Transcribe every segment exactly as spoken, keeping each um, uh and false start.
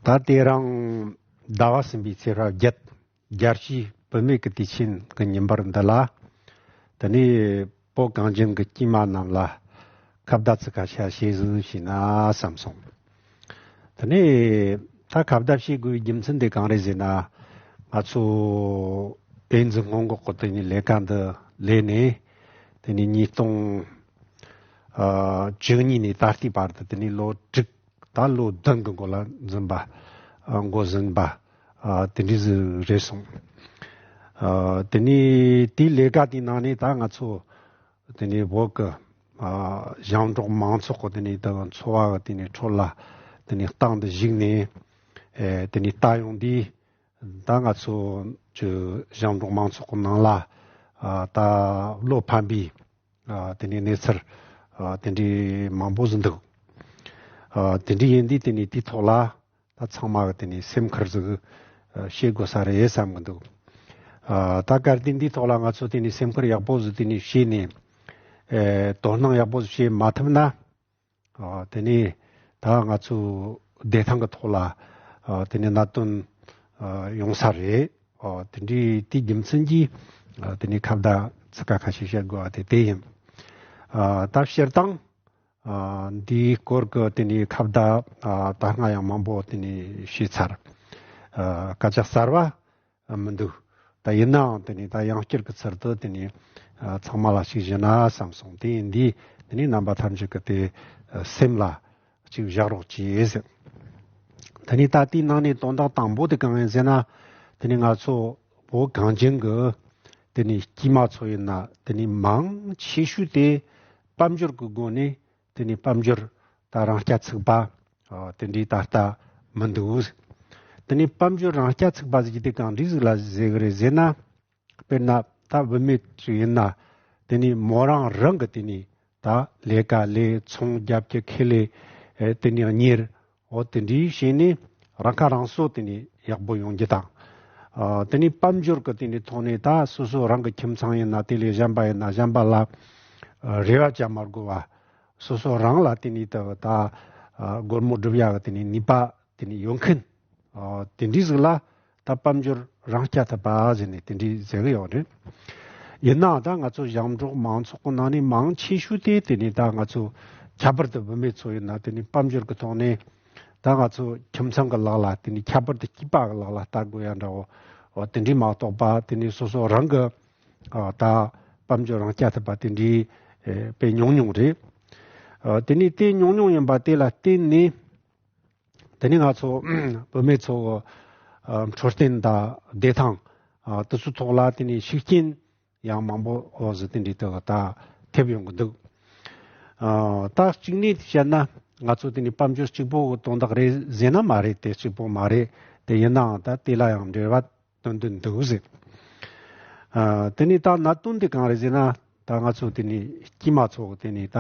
ད་དེ་རིང་ཟླ་བ་གསུམ་པའི་ཚེས་པ་བརྒྱད། རྒྱལ་སྤྱིའི་བུད་མེད་ཀྱི་དུས་ཆེན་གྱི་ཉིན་པར་འདི་ལ། དེ་ནས་བོད་གངས་ཅན་གྱི་སྐྱེས་མ་རྣམས་ལ་ཁ་བརྡ་ཚིག་ཁ་ཤས་བྱས་ཟིན་ཞེས་ན་བསམ་སོང་། དེ་ནས་ད་ཁ་བརྡ་བྱེད་དགོས་པའི་རྒྱུ་མཚན་དེ་གང་རེད་ཟེར་ན། ང་ཚོ་ཨེ་ཛི་སྔོན་འགོག་གི་དེ་ནས་ལས་ཀ་འདི་ལས་ནས། དེ་ནས་ཉིས་སྟོང་ཨ་བཅུ་གཉིས་ནས་ད་ལྟའི་བར་དུ་དེ་ནས་ལོ་དྲུག་ད་ལོ་བདུན་གྱི་འགོ་ལ་འཛིན་པ། ཨ་འགོ་འཛིན་པ། ཨ་དེ་འདྲ་ཟིག་རེད་སོང་། ཨ་དེ་ནས་དེའི་ལས་ཀ་དེའི་ནང་ནས་ད་ང་ཚོ་དེ་ནས་བོད་ཀྱི་ཨ་ཞིང་འབྲོག་མང་ཚོགས་ཀྱི་དེ་ནས་ད་འཚོ་བ་གི་དེ་ནས་ཁྲོད་ལ་དེ་ནས་སྟེང་དུ་ཞུགས་ནས། ཨེ་དེ་ནས་ལྟ་ཡོང་དུས། ད་ང་ཚོ་ཅིག་ཞིང་འབྲོག་མང་ཚོགས་ཀྱི་ནང་ལ་ཨ་ད་བློ་ཕམ་པའི་ཨ་དེ་འདྲའི་གནས་ཚུལ་ཨ་དེ་འདྲའི་མང་པོ་ཟིག་འདུག་ཨ་དེ་འདྲའི་ཡིན་དུས་དེ་ནས་དེའི་ཐོག་ལ་ད་ཚང་མ་གི་དེ་ནས་སེམས་ཁུར་ཟིག་ཨ་བྱེད་དགོས་ས་རེད་བསམ་གི་འདུག་ཨ་ད་གལ་ཏེ་འདིའི་ཐོག་ལ་ང་ཚོ་དེ་ནས་སེམས་ཁུར་ཡག་པོ་ཟིག་དེ་ནས་བྱས་ནས། ཨེ་དོ་སྣང་ཡག་པོ་ཟིག་བྱེད་མ་ཐུབ་ན། ཨ་དེ་ནས་ད་ང་ཚོ་བདེ་ཐང་གི་ཐོག་ལ་ཨ་དེ་ནས་གནད་དོན་ཨ་ཡོང་ས་རེད། ཨ་དེ་འདྲའི་དེའི་རྒྱུ་མཚན་གྱིས་ཨ་དེ་ནས་ཁ་བརྡ་ཚིག་ཁ་ཁ་ཤས་བཤད་དགོས་པ་དེ་དེ་ཡིན། ཨ་ད་སྤྱིར་བཏང་ཨ་འདིའི་སྐོར་གྱི་དེ་ནས་ཁ་བརྡ་ཨ་ད་སྔ་ཡང་མང་པོ་དེ་ནས་བྱས་ཚར། ཨ་སྐད་ཆ་གསར་བ་མི་འདུག་ད་ཡིན་ནའང་དེ་ནས་ད་ཡང་བསྐྱར་གྱི་ཚུལ་དུ་དེ་ནས་ཨ་ཚང་མ་ལ་ཞིག་ཞུ་ན་བསམ་སོང་། དེ་ཡིན་དུས་དེ་ནས་རྣམ་པ་ཐམས་ཅད་ཀྱི་དེ་ཨ་སེམས་ལ་ཅིག་བཞག་རོགས་གྱིས་ཟེར། དེ་ནས་ད་དེའི་ནང་ནས་དོན་དག་དང་པོ་དེ་གང་ཡིན་ཟེར་ན། དེ་ནས་ང་ཚོ་བོད་གངས་ཅན་གྱི་དེ་ནས་སྐྱེས་མ་ཚོ་ཡིན་ན་དེ་ནས་མང་ཆེ་ཤོས་དེ་དཔལ་འབྱོར་གྱི་སྒོ་ནས་དེ་ནས་དཔལ་འབྱོར་ད་རང་རྐྱ་ཚུགས་པ་ཨ་དེ་འདྲའི་ད་ལྟ་མི་འདུག་དེ་ནས་དཔལ་འབྱོར་རང་རྐྱ་ཚུགས་པ་ཟེར་གྱི་དེ་གང་འདྲ་ཟིག་ལ་ཟེར་གི་རེད་ཟེར་ན། དཔེར་ན་ད་བུད་མེད་ཅིག་ཡིན་ན་དེ་ནས་མོ་རང་རང་གི་དེ་ནས་ད་ལས་ཀ་ལས་ཚོང་རྒྱབ་ཀྱི་ཁེ་ལས་ཨེ་དེ་ནས་གཉེར། འོ་དེ་འདྲའི་བྱས་ནས་རང་ཁ་རང་གསོ་དེ་ནས་ཡག་པོ་ཡོང་རྒྱུ་དང་། ཨ་དེ་ནས་དཔལ་འབྱོར་གྱི་དེ་ནས་ཐོག་ནས་ད་སོ་སོ་རང་གི་ཁྱིམ་ཚང་ཡིན་ན་དེ་ལས་གཞན་པ་ཡིན་ན་གཞན་པ་ལ་ཨ་རེ་བ་བཅའ་མ་དགོས་པ། སོ་སོ་རང་ལ་དེ་ནས་ད་ད་ཨ་སྒོར་མོ་སྒྲུབ་ཡག་གི་དེ་ནས་ནུས་པ་དེ་ནས་ཡོད་མཁན། ཨ་དེ་འདྲའི་ཟིག་ལ་ད་དཔལ་འབྱོར་རང་རྐྱ་ཐུབ་པ་ཟེར་ནས་དེ་འདྲའི་ཟེར་གི་ཡོད་རེད། ཡིན་ནའང་ད་ང་ཚོ་ཞིང་འབྲོག་མང་ཚོགས་ཀྱི་ནང་ནས་མང་ཆེ་ཤོས་དེ་དེ་ནས་ད་ང་ཚོ་ཁྱད་པར་དུ་བུད་མེད་ཚོ་ཡིན་ན་དེ་ནས་དཔལ་འབྱོར་གྱི་ཐོག་ནས་ད་ང་ཚོ་ཁྱིམ་ཚང་གི་ལག་ལ་དེ་ནས་ཁྱད་པར་དུ་སྐྱེས་པ་གི་ལག་ལ་ལྟ་དགོས་ཡ་འདྲ་བོ། འོ་དེ་འདྲའི་མ་གཏོགས་པ་དེ་ནས་སོ་སོ་རང་གི་ཨ་ད་དཔལ་འབྱོར་རང་རྐྱ་ཐུབ་པ་དེ་འདྲའི་ཨེ་དཔེ་ཉུང་ཉུང་རེད། ཨ་དེ་ནས་དེ་ཉུང་ཉུང་ཡིན་པ་དེ་ལ་བརྟེན་ནས། དེ་ནས་ང་ཚོ་བུད་མེད་ཚོ་ཨ་འཕྲོད་བསྟེན་དང་བདེ་ཐང་ཨ་དེ་ཚོའི་ཐོག་ལ་དེ་ནས་ཤུགས་རྐྱེན་ཡང་མང་པོ་འོ་ཟི་དེ་འདྲའི་དག་ད་ཐེབས་ཡོང་གི་འདུག་ཨ་ད་གཅིག་ནས་བཤད་ན་ང་ཚོ་དེ་ནས་དཔལ་འབྱོར་གཅིག་པོ་གི་དོན་དག་རེད་ཟེར་ན་མ་རེད། དེ་གཅིག་པོ་མ་རེད། དེ་ཡིན་ནའང་ད་དེ་ལ་ཡང་འབྲེལ་བ་དོན་དུ་འདུག་ཟེར། ཨ་དེ་ནས་ད་གནད་དོན་དེ་གང་རེད་ཟེར་ན། ད་ང་ཚོ་དེ་ནས་སྐྱེས་མ་ཚོ་དེ་ནས་ད་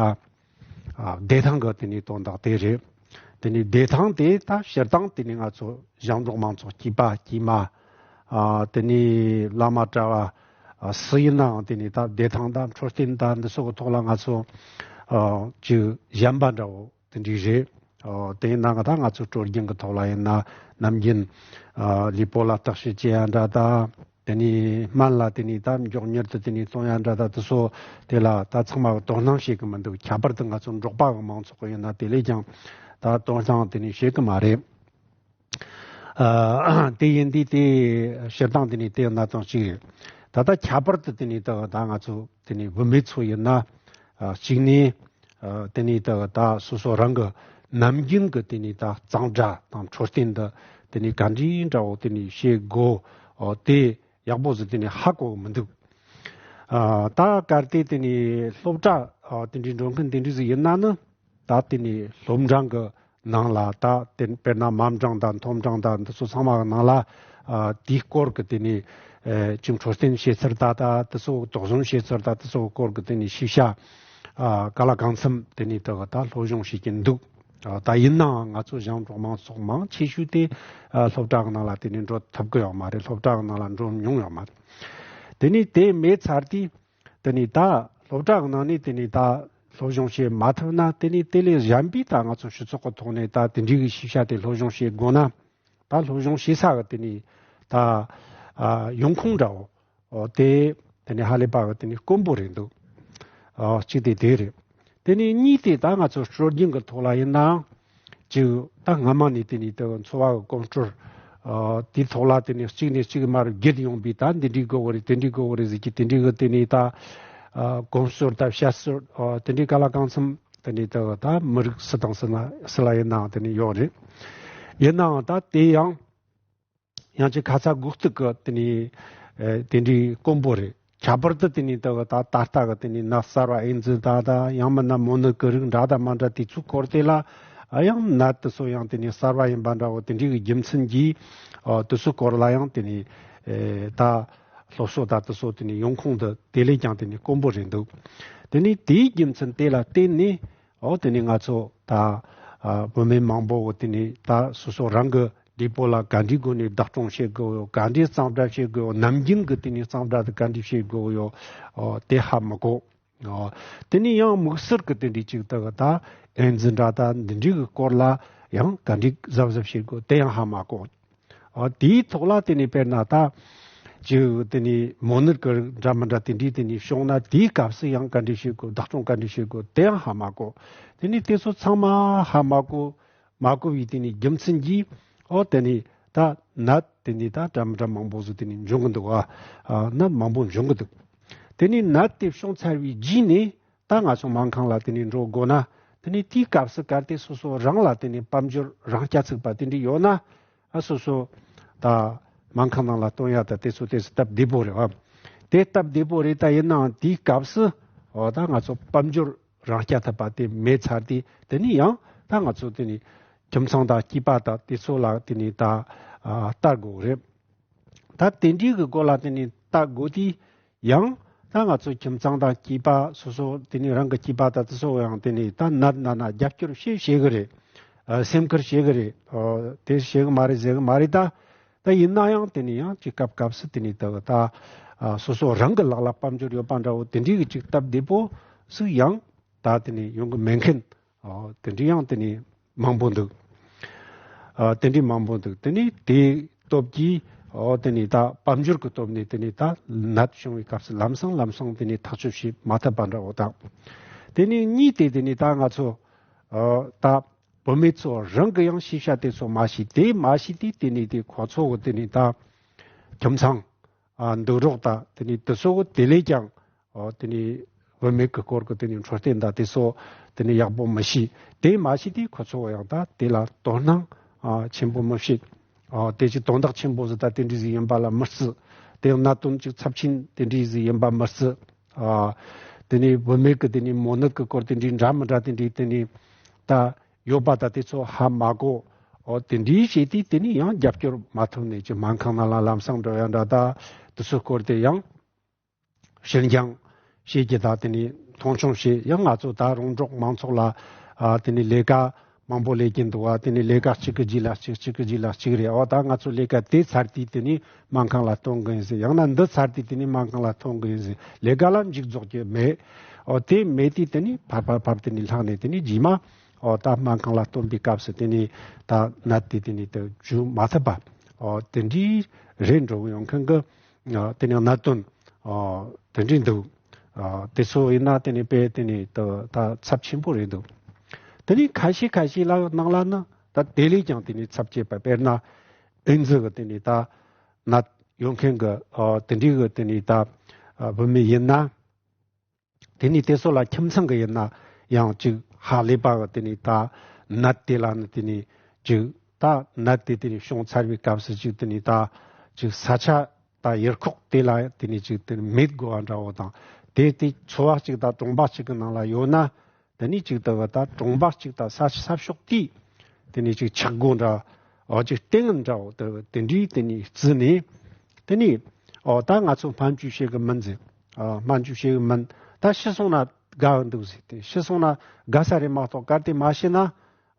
ཨ་བདེ་ཐང་གི་དེ་ནས་དོན་དག་དེ་རེད། དེ་ནས་བདེ་ཐང་དེ་ད་སྤྱིར་བཏང་དེ་ནས་ང་ཚོ་ཞིང་འབྲོག་མང་ཚོགས་སྐྱེས་པ་སྐྱེས་མ། ཨ་དེ་ནས་བླ་མ་གྲྭ་བ་ཨ་སུ་ཡིན་ནའང་དེ་ནས་ད་བདེ་ཐང་དང་འཕྲོད་བསྟེན་དང་འདི་ཚོ་གི་ཐོག་ལ་ང་ཚོ་ཨ་ཅིག་གཞན་པ་འདྲ་བོ་དེ་འདྲའི་རེད། ཨོ་དེ་ཡིན་ན་ང་ད་ང་ཚོ་སྲོལ་རྒྱུན་གྱི་ཐོག་ལ་ཡིན་ན་ནམ་རྒྱུན་ཨ་ལུས་པོ་ལ་བརྟག་དཔྱད་བྱེད་ཡ་འདྲ་ད། དེ་ནས་སྨན་ལ་དེ་ནས་ད་མགྱོགས་མྱུར་དུ་དེ་ནས་གཏོང་ཡ་འདྲ་ད་དེ་ཚོ་དེ་ལ་ད་ཚང་མ་གི་དོ་སྣང་བྱེད་གི་མི་འདུག་ཁྱད་པར་དུ་ང་ཚོ་འབྲོག་པ་གི་མང་ཚོགས་གི་ཡིན་ན་དེ་ལས་ཀྱང་ད་དོ་སྣང་དེ་ནས་བྱེད་གི་མ་རེད། ཨ་དེ་ཡིན་དུས་དེ་སྤྱིར་བཏང་དེ་ནས་དེ་གནད་དོན་གཅིག་རེད། ད་ལྟ་ཁྱད་པར་དུ་དེ་ནས་ད་ད་ང་ཚོ་དེ་ནས་བུད་མེད་ཚོ་ཡིན་ན་ཨ་གཅིག་ནས་ཨ་དེ་ནས་ད་ད་སོ་སོ་རང་གི་ནམ་རྒྱུན་གྱི་དེ་ནས་ད་གཙང་སྦྲ་དང་འཕྲོད་བསྟེན་འདི་དེ་ནས་ག་འདྲའི་འདྲ་བོ་དེ་ནས་བྱེད་དགོས། ཨོ་དེ་ཡག་པོ་ཟིག་དེ་ནས་ཧ་གོ་གི་མི་འདུག་ཨ་ད་གལ་ཏེ་དེ་ནས་སློབ་གྲྭ་ཨ་དེ་འདྲའི་འགྲོ་མཁན་དེ་འདྲ་ཟིག་ཡིན་ན་ནི། ད་དེ་ནས་སློབ་འབྲིང་གི་ནང་ལ་ད་དེ་དཔེར་ན་མ་འབྲིང་དང་མཐོ་འབྲིང་དང་འདི་ཚོ་ཚང་མ་གི་ནང་ལ་ཨ་དེའི་སྐོར་གི་དེ་ནས་ཨེ་ཅིག་འཕྲོད་བསྟེན་བྱེད་ཚུལ་ད་ད་དེ་ཚོ་དོགས་ཟོན་བྱེད་ཚུལ་ད་དེ་ཚོ་སྐོར་གི་དེ་ནས་ཤེས་བྱ་ཨ་ག་ལ་གང་འཚམ་དེ་ནས་ད་ད་སློབ་སྦྱོང་བྱེད་ཀྱིན་འདུག་ཨ་ད་ཡིན་ནའང་ང་ཚོ་ཞིང་འབྲོག་མང་ཚོགས་མང་ཆེ་ཤོས་དེ་ཨ་སློབ་གྲྭ་གི་ནང་ལ་དེ་ནས་འགྲོ་ཐུབ་ཀྱི་ཡོད་མ་རེད། སློབ་གྲྭ་གི་ནང་ལ་འགྲོ་མྱོང་ཡོད་མ་རེད། དེ་ནས་དེ་མེད་ཚར་དུས། དེ་ནས་ད་སློབ་གྲྭ་གི་ནང་ནས་དེ་ནས་ད་སློབ་སྦྱོང་བྱེད་མ་ཐུབ་ན། དེ་ནས་དེ་ལས་གཞན་པའི་ད་ང་ཚོ་སྤྱི་ཚོགས་ཀྱི་ཐོག་ནས་ད་དེ་འདྲའི་གི་ཤེས་བྱ་དེ་སློབ་སྦྱོང་བྱེད་དགོས་ན། ད་སློབ་སྦྱོང་བྱེད་ས་གི་དེ་ནས་ད་ཨ་ཡོང་ཁུངས་འདྲ་བོ་ཨོ་དེ་དེ་ནས་ཧ་ལས་པ་གི་དེ་ནས་དཀོན་པོ་རེད་འདུག་ཨོ་གཅིག་དེ་དེ་རེད། དེ་ནས་གཉིས་དེ་ད་ང་ཚོ་སྲོལ་རྒྱུན་གི་ཐོག་ལ་ཡིན་ནའང་ཅིག་ད་སྔ་མ་ནས་དེ་ནས་དེ་འཚོ་བ་གི་གོམས་སྲོལ་ཨོ་དེའི་ཐོག་ལ་དེ་ནས་གཅིག་ནས་གཅིག་མར་བརྒྱུད་ཡོང་པའི་ད་འདི་འདྲའི་དགོས་བོ་རེད། དེ་འདྲའི་དགོས་བོ་རེད་ཟེར་གྱི་དེ་འདྲའི་གི་དེ་ནས་ད་ཨ་གོམས་སྲོལ་དང་བཤད་སྲོལ་ཨོ་དེ་འདྲའི་ག་ལ་གང་འཚམ་དེ་ནས་ད་ད་མི་རིགས་སུ་དང་སུ་ན་སུ་ལ་ཡིན་ནའང་དེ་ནས་ཡོད་རེད། ཡིན་ནའང་ད་དེ་ཡང་ཡང་ཅིག་ཁ་ཚ་དགོས་གཏུག་གི་དེ་ནས་ཨེ་དེ་འདྲའི་དཀོན་པོ་རེད། ཁྱད་པར་དུ་དེ་ནས་ད་ད་ད་ལྟ་གི་དེ་ནས་ནད་གསར་བ་ཨེ་ཛི་ད་ད་ཡང་མིན་ན་མོ་ནད་ཀྱི་རིགས་འདྲ་དང་མ་འདྲ་དེ་ཚོའི་སྐོར་དེ་ལ་ཨ་ཡང་ནད་དེ་ཚོ་ཡང་དེ་ནས་གསར་བ་ཡིན་པ་འདྲ་བོ་དེ་འདྲའི་གི་རྒྱུ་མཚན་གྱིས་ཨ་དེ་ཚོའི་སྐོར་ལ་ཡང་དེ་ནས་ཨེ་ད་སློབ་གསོ་ད་དེ་ཚོ་དེ་ནས་ཡོང་ཁུངས་འདི་དེ་ལས་ཀྱང་དེ་ནས་དཀོན་པོ་རེད་འདུག་དེ་ནས་དེའི་རྒྱུ་མཚན་དེ་ལ་བརྟེན་ནས་ཨོ་དེ་ནས་ང་ཚོ་ད་ཨ་བུད་མེད་མང་པོ་དེ་ནས་ད་སོ་སོ་རང་གི་ལུས་པོ་ལ་ག་འདྲའི་སྒོ་ནས་བདག་སྐྱོང་བྱེད་དགོས་ཡོད། ག་འདྲའི་གཙང་སྦྲ་བྱེད་དགོས་ཡོད། ནམ་རྒྱུན་གྱི་དེ་ནས་གཙང་སྦྲ་དེ་ག་འདྲ་བྱེད་དགོས་ཡོད། ཨོ་དེ་ཧ་མི་གོ་ཨོ་དེ་ནས་ཡང་དམིགས་བསལ་གྱི་དེ་འདྲའི་ཅིག་ད་གི་ད་ཨེ་ཛི་འདྲ་ད་འདི་འདྲའི་གི་སྐོར་ལ་ཡང་ག་འདྲའི་གཟབ་གཟབ་བྱེད་དགོས་དེ་ཡང་ཧ་མ་གོ་ཨོ་དེའི་ཐོག་ལ་དེ་ནས་དཔེར་ན་ད་ཅིག་དེ་ནས་མོ་ནད་ཀྱི་རིགས་འདྲ་མི་འདྲ་དེ་འདྲའི་དེ་ནས་བྱུང་ན་དེའི་སྐབས་སུ་ཡང་ག་འདྲ་བྱེད་དགོས། བདག་སྐྱོང་ག་འདྲ་བྱེད་དགོས་དེ་ཡང་ཧ་མ་གོ་དེ་ནས་དེ་ཚོ་ཚང་མ་ཧ་མ་གོ་མ་གོ་བའི་དེ་ནས་རྒྱུ་མཚན་གྱིས་ཨོ་དེ་ནས་ད་ནད་དེ་ནས་ད་འདྲ་མི་འདྲ་མང་པོ་ཟིག་དེ་ནས་འབྱུང་གི་འདུག་ཨ་ནད་མང་པོ་འབྱུང་གི་འདུག་དེ་ནས་ནད་དེ་བྱུང་ཚར་བའི་རྗེས་ནས་ད་ང་ཚོ་སྨན་ཁང་ལ་དེ་ནས་འགྲོ་དགོས་ན་དེ་ནས་དེའི་སྐབས་སུ་གལ་ཏེ་སོ་སོ་རང་ལ་དེ་ནས་དཔལ་འབྱོར་རང་སྐྱ་ཚུགས་པ་དེ་འདྲ་ཡོད་ན་ཨ་སོ་སོ་ད་སྨན་ཁང་ནང་ལ་སྟོན་ཡ་ད་དེ་ཚོ་དེ་ཚོ་སྟབས་བདེ་པོ་རེད་བ། དེ་སྟབས་བདེ་པོ་རེད། ད་ཡིན་ནའང་དེའི་སྐབས་སུ་ཨོ་ད་ང་ཚོ་དཔལ་འབྱོར་རང་སྐྱ་ཐུབ་པ་དེ་མེད་ཚར་དུས་དེ་ནས་ཡང་ད་ང་ཚོ་དེ་ནས་ཁྱིམ་ཚང་དང་སྐྱིད་པ་དང་དེ་ཚོ་ལ་དེ་ནས་ད་ཨ་ལྟ་དགོས་རེད། ད་དེ་འདྲའི་གི་སྐོར་ལ་དེ་ནས་ལྟ་དགོས་དུས་ཡང་ད་ང་ཚོ་ཁྱིམ་ཚང་དང་སྐྱིད་པ་སོ་སོ་དེ་ནས་རང་གི་སྐྱིད་པ་དང་དེ་ཚོ་ཡང་དེ་ནས་ད་ནད་ན་ན་རྒྱབ་སྐྱོར་བྱེད་བྱེད་གི་རེད། ཨ་སེམས་ཁུར་བྱེད་གི་རེད། ཨོ་དེ་བྱེད་གི་མ་རེད་ཟེར་གི་མ་རེད་ད། ད་ཡིན་ན་ཡང་དེ་ནས་ཡང་ཅིག་སྐབས་སྐབས་སུ་དེ་ནས་ད་ད་ཨ་སོ་སོ་རང་གི་ལག་ལ་དཔལ་འབྱོར་ཡོད་པ་འདྲ་བོ་དེ་འདྲའི་གི་ཅིག་སྟབས་བདེ་པོ་ཟིག་ཡང་ད་དེ་ནས་ཡོང་གི་མེད་མཁན་ཨོ་དེ་འདྲའི་ཡང་དེ་ནས་མང་པོ་འདུག་ཨ་དེ་འདྲའི་མང་པོ་འདུག་དེ་ནས་དེའི་སྟོབས་ཀྱིས་ཨོ་དེ་ནས་ད་དཔལ་འབྱོར་གི་སྟོབས་ནས་དེ་ནས་ད་ནད་བྱུང་བའི་སྐབས་སུ་ལམ་སང་ལམ་སང་དེ་ནས་ཐག་གཅོད་བྱེད་མ་ཐུབ་པ་འདྲ་བོ་དང་། དེ་ནས་གཉིས་དེ་དེ་ནས་ད་ང་ཚོ་ཨོ་ད་བུད་མེད་ཚོ་རང་གི་ཡང་ཤེས་བྱ་དེ་ཚོ་མ་ཤེས་དེ་མ་ཤེས་དུས་དེ་ནས་དེ་ཁོ་ཚོ་གི་དེ་ནས་ད་ཁྱིམ་ཚང་ཨ་འདུག་རོགས་ད་དེ་ནས་དེ་ཚོ་གི་དེ་ལས་ཀྱང་ཨོ་དེ་ནས་བུད་མེད་ཀྱི་སྐོར་གྱི་དེ་ནས་འཕྲོད་བསྟེན་ད་དེ་ཚོ་དེ་ནས་ཡག་པོ་མི་ཤེས། དེ་མ་ཤེས་དུས་ཁོ་ཚོ་ཡང་ད་དེ་ལ་དོ་སྣང་ཨ་ཆེན་པོ་མི་བྱེད། ཨོ་དེ་ཅིག་དོན་དག་ཆེན་པོ་ཟིག་ད་དེ་འདྲ་ཟིག་ཡིན་པ་ལ་མི་བརྩི། དེ་ཡང་གནད་དོན་ཅིག་ཚབས་ཆེན་དེ་འདྲ་ཟིག་ཡིན་པ་མི་བརྩི། ཨ་དེ་ནས་བུད་མེད་ཀྱི་དེ་ནས་མོ་ནད་ཀྱི་སྐོར་དེ་འདྲའི་འདྲ་མི་འདྲ་དེ་འདྲའི་དེ་ནས་ད་ཡོད་པ་ད་དེ་ཚོ་ཧ་མ་གོ་ཨོ་དེ་འདྲའི་བྱས་དུས་དེ་ནས་ཡང་རྒྱབ་སྐྱོར་མ་ཐུབ་ནས་ཅིག་སྨན་ཁང་ནང་ལ་ལམ་སང་འགྲོ་ཡ་འདྲ་ད་དེ་ཚོའི་སྐོར་དེ་ཡང་ཕྱིར་འགྱངས་བྱེད་ཀྱི་ད་དེ་ནས་མཐོང་ཆུང་བྱེད། ཡང་ང་ཚོ་ད་རོང་འབྲོག་མང་ཚོགས་ལ་ཨ་དེ་ནས་ལས་ཀ་མང་པོ་ལས་ཀྱིན་འདུག་བ། དེ་ནས་ལས་ཀ་གཅིག་གི་རྗེས་ལ་གཅིག་གཅིག་གི་རྗེས་ལ་གཅིག་རེད། ཨོ་ད་ང་ཚོ་ལས་ཀ་དེ་ཚར་དུས་དེ་ནས་སྨན་ཁང་ལ་གཏོང་གི་ཡིན་ཟེར། ཡང་ན་འདི་ཚར་དུས་དེ་ནས་སྨན་ཁང་ལ་གཏོང་གི་ཡིན་ཟེར། ལས་ཀ་ལ་མཇུག་རྫོགས་ཀྱི་མེད། ཨོ་དེ་མེད་དུས་དེ་ནས་ཕར་ཕར་ཕར་དེ་ནས་ལྷག་ནས་དེ་ནས་རྗེས་མ་ཨོ་ད་སྨན་ཁང་ལ་གཏོང་པའི་སྐབས་སུ་དེ་ནས་ད་ནད་དེ་དེ་ནས་དེ་འཇུ་མ་ཐུབ་པ་ཨོ་དེ་འདྲའི་རེད་འགྲོ་གི་ཡོང་མཁན་གི་ཨ་དེ་ནས་གནད་དོན་ཨ་དེ་འདྲའི་འདུག་ཨ་དེ་ཚོ་ཡིན་ན་དེ་ནས་དཔེ་དེ་ནས་ད་ད་ཚབས་ཆེན་པོ་རེད་འདུག་དེ་ནས་ཁ་ཤས་ཁ་ཤས་ལ་ནང་ལ་ནི་ད་དེ་ལས་ཀྱང་དེ་ནས་ཚབས་ཆེ་བ་དཔེར་ན་ཨེ་ཛི་གི་དེ་ནས་ད་ནད་ཡོད་མཁན་གི་ཨ་དེ་འདྲའི་གི་དེ་ནས་ད་ཨ་བུད་མེད་ཡིན་ན། དེ་ནས་དེ་ཚོ་ལ་ཁྱིམ་ཚང་གི་ཡིན་ན་ཡང་ཅིག་ཧ་ལས་པ་གི་དེ་ནས་ད་ནད་དེ་ལ་ནི་དེ་ནས་ཅིག་ད་ནད་དེ་དེ་ནས་བྱུང་ཚར་བའི་སྐབས་སུ་ཅིག་དེ་ནས་ད་ཅིག་ས་ཆ་ད་ཡུལ་ཁོག་དེ་ལ་དེ་ནས་ཅིག་དེ་ནས་མེད་དགོས་པ་འདྲ་བོ་དང་དེ་དེ་ཚོ་བ་ཅིག་ད་གྲོང་པ་ཅིག་གི་ནང་ལ་ཡོད་ན། དེ་ནས་ཅིག་ལྟ་བུ་ད་གྲོང་པ་ཅིག་ད་ས་ས་ཕྱོགས་དེ་དེ་ནས་ཅིག་ཆག་སྒོ་འདྲ་འོ་ཅིག་སྟེང་འདྲ་འོ་ལྟ་བུ་དེ་འདྲའི་དེ་ནས་བརྩིས་ནས་དེ་ནས་འོ་ད་ང་ཚོ་སྨན་བཅོས་བྱེད་གི་མིན་ཟེར། ཨ་སྨན་བཅོས་བྱེད་གི་མིན། ད་ཤི་སོང་ན་དགའ་གི་འདུག་ཟེར། དེ་ཤི་སོང་ན་དགའ་ས་རེད་མ་གཏོགས་གལ་ཏེ་མ་ཤི་ན་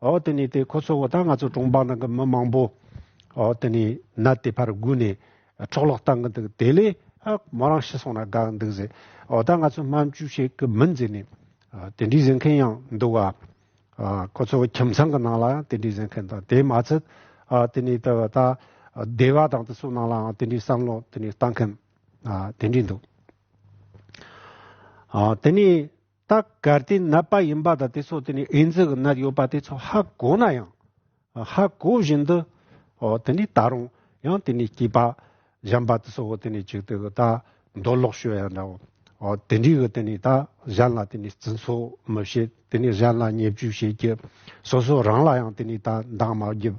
འོ་དེ་ནས་དེ་ཁོ་ཚོ་གི་ད་ང་ཚོ་གྲོང་པ་ནང་གི་མི་མང་པོ་འོ་དེ་ནས་ནད་དེ་ཕར་བསྒུགས་ནས་འཕྲོ་བརླག་བཏང་གི་འདུག་དེ་ལས་ཨ་མོ་རང་ཤི་སོང་ན་དགའ་གི་འདུག་ཟེར། འོ་ད་ང་ཚོ་སྨན་བཅོས་བྱེད་གི་མིན་ཟེར་ནས་ཨ་དེ་འདྲའི་ཟེར་མཁན་ཡང་འདུག་བ། ཨ་ཁོ་ཚོ་ཁྱིམ་ཚང་གི་ནང་ལ་ཡང་དེ་འདྲའི་ཟེར་མཁན་དང་དེ་མ་ཚད་ ཨ་དེ་ནས་ད་ད་སྡེ་བ་དང་དེ་ཚོ་ནང་ལའང་དེ་འདྲའི་བསམ་བློ་དེ་འདྲའི་བཏང་མཁན་ཨ་དེ་འདྲའི་འདུག་ཨ་དེ་ནས་ད་གལ་ཏེ་ནད་པ་ཡིན་པ་དང་དེ་ཚོ་དེ་ནས་ཨེ་ཛི་གི་ནད་ཡོད་པ་དེ་ཚོ་ཧ་གོ་ན་ཡང་ཧ་གོ་བཞིན་དུ་ཨོ་དེ་ནས་ད་རུང་ཡང་དེ་ནས་སྐྱེས་པ་གཞན་པ་དེ་ཚོ་དེ་ནས་ཅིག་དེ་གི་ད་འདོད་ལོག་ཤོར་ཡ་འདྲ་བོ། ཨོ་དེ་འདྲའི་གི་དེ་ནས་ད་གཞན་ལ་དེ་ནས་བརྩི་འཚོ་མི་བྱེད། དེ་ནས་གཞན་ལ་བརྙས་བཅོས་བྱེད་ཀྱི། སོ་སོ་རང་ལ་ཡང་དེ་ནས་ད་འདང་མ་བརྒྱབ།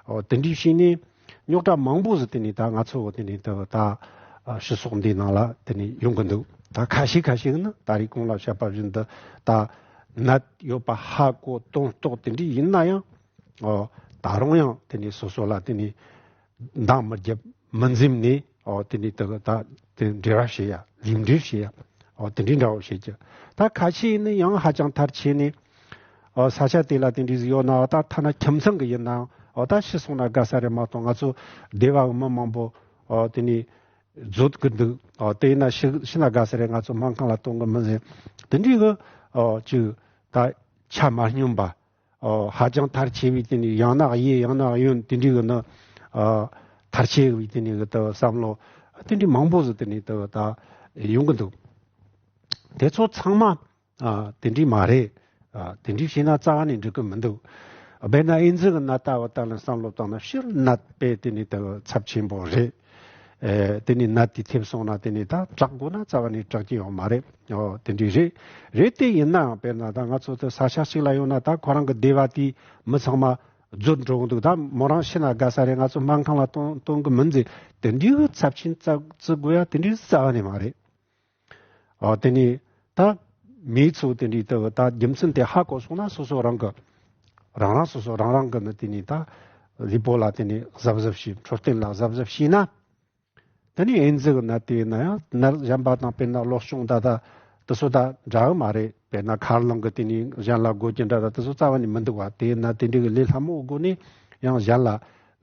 ཨོ་དེ་འདྲའི་བྱས་ནས་རྙོག་དྲ་མང་པོ་ཟིག་དེ་ནས་ད་ང་ཚོ་དེ་ནས་ད་ད་ཨ་སྤྱི་ཚོགས་འདིའི་ནང་ལ་དེ་ནས་ཡོང་གི་འདུག་ད་ཁ་ཤས་ཁ་ཤས་ནི་ད་རེས་གོང་ལ་བཤད་པ་བཞིན་དུ་ད་ནད་ཡོད་པ་ཧ་གོ་དོན་རྟོགས་དེ་འདྲའི་ཡིན་ན་ཡང་ཨོ་ད་རུང་ཡང་དེ་ནས་སོ་སོ་ལ་དེ་ནས་འདང་མི་རྒྱབ། མི་འཛེམ་ནས་ཨོ་དེ་ནས་དེ་གི་ད་དེ་འབྲེལ་བ་བྱེད་ཡ། ལུས་འབྲེལ་བྱེད་ཡ། ཨོ་དེ་འདྲའི་འདྲ་བོ་བྱེད་ཀྱི། ད་ཁ་ཤས་ནི་ཡང་ཧ་ཅང་མཐར་ཕྱིན་ནས་ཨོ་ས་ཆ་དེ་ལ་དེ་འདྲའི་ཟིག་ཡོད་ན། ད་ཐ་ན་ཁྱིམ་ཚང་གི་ཡིན་ནའང་ཨོ་ད་ཤི་སོང་ན་དགའ་ས་རེད་མ་གཏོགས། ང་ཚོ་སྡེ་བ་གི་མི་མང་པོ་ཨོ་དེ་ནས་བཟོད་གི་འདུག་ཨོ་དེ་ཡིན་ན་ཤི་ཤི་ན་དགའ་ས་རེད། ང་ཚོ་སྨན་ཁང་ལ་གཏོང་གི་མི་འཛིན། དེ་འདྲའི་གི་ཨོ་ཅིག་ད་ཆ་མ་སྙོམས་པ། ཨོ་ཧ་ཅང་མཐར་ཕྱིན་པའི་དེ་ནས་ཡང་ན་གཡས་ཡང་ན་གཡོན་དེ་འདྲའི་གི་ནི་ཨ་མཐར་ཕྱིན་པའི་དེ་ནས་གི་ད་བསམ་བློ་དེ་འདྲའི་མང་པོ་ཟིག་དེ་ནས་ད་ད་ཡོང་གི་འདུག་དེ་ཚོ་ཚང་མ་ཨ་དེ་འདྲའི་མ་རེད། ཨ་དེ་འདྲའི་བྱས་ན་རྩ་བ་ནས་འགྲིག་གི་མི་འདུག་དཔེར་ན་ཨེ་ཛི་གི་ནད་ལྟ་བུ་ལྟར་ལ་བསམ་བློ་བཏང་ན་སྤྱིར་ནད་དཔེ་དེ་ནས་ད་ཚབས་ཆེན་པོ་རེད། ཨེ་དེ་ནས་ནད་དེ་ཐེབས་སོང་ན་དེ་ནས་ད་དྲག་དགོས་ན་རྩ་བ་ནས་དྲག་གི་ཡོད་མ་རེད། ཨོ་དེ་འདྲའི་རེད། རེད་དེ་ཡིན་ནའང་དཔེར་ན་ད་ང་ཚོ་དེ་ས་ཆ་གཅིག་ལ་ཡོད་ན་ད་ཁོ་རང་གི་སྡེ་བ་དེའི་མི་ཚང་མ་རྫོད་འགྲོ་གི་འདུག་ད་མོ་རང་ཤི་ན་དགའ་ས་རེད། ང་ཚོ་སྨན་ཁང་ལ་གཏོང་གཏོང་གི་མིན་ཟེར། དེ་འདྲའི་ཚབས་ཆེན་བརྩི་བརྩི་དགོས་ཡ་དེ་འདྲའི་རྩ་བ་ནས་མ་རེད། ཨོ་དེ་ནས་ད་མི་ཚོ་དེ་འདྲའི་ད་ད་རྒྱུ་མཚན་དེ་ཧ་གོ་སོང་ན་སོ་སོ་རང་གི་རང་རང་སོ་སོ་རང་རང་གི་ནི་དེ་ནས་ད་ལུས་པོ་ལ་དེ་ནས་གཟབ་གཟབ་བྱེད། འཕྲོད་བསྟེན་ལ་གཟབ་གཟབ་བྱས་ན། དེ་ནས་ཨེ་ཛི་གི་ནད་དེ་ཡིན་ན་ཡང་ནད་གཞན་པ་དང་དཔེར་ན་གློ་གཅོང་ད་ད་དེ་ཚོ་ད་འདྲ་གི་མ་རེད། དཔེར་ན་མཁལ་རླངས་གི་དེ་ནས་གཞན་ལ་འགོ་རྒྱུ་འདྲ་ད་དེ་ཚོ་རྩ་བ་ནས་མི་འདུག་བ། དེ་ཡིན་ན་དེ་འདྲའི་གི་ལས་སླ་མོའི་སྒོ་ནས་ཡང་གཞན་ལ་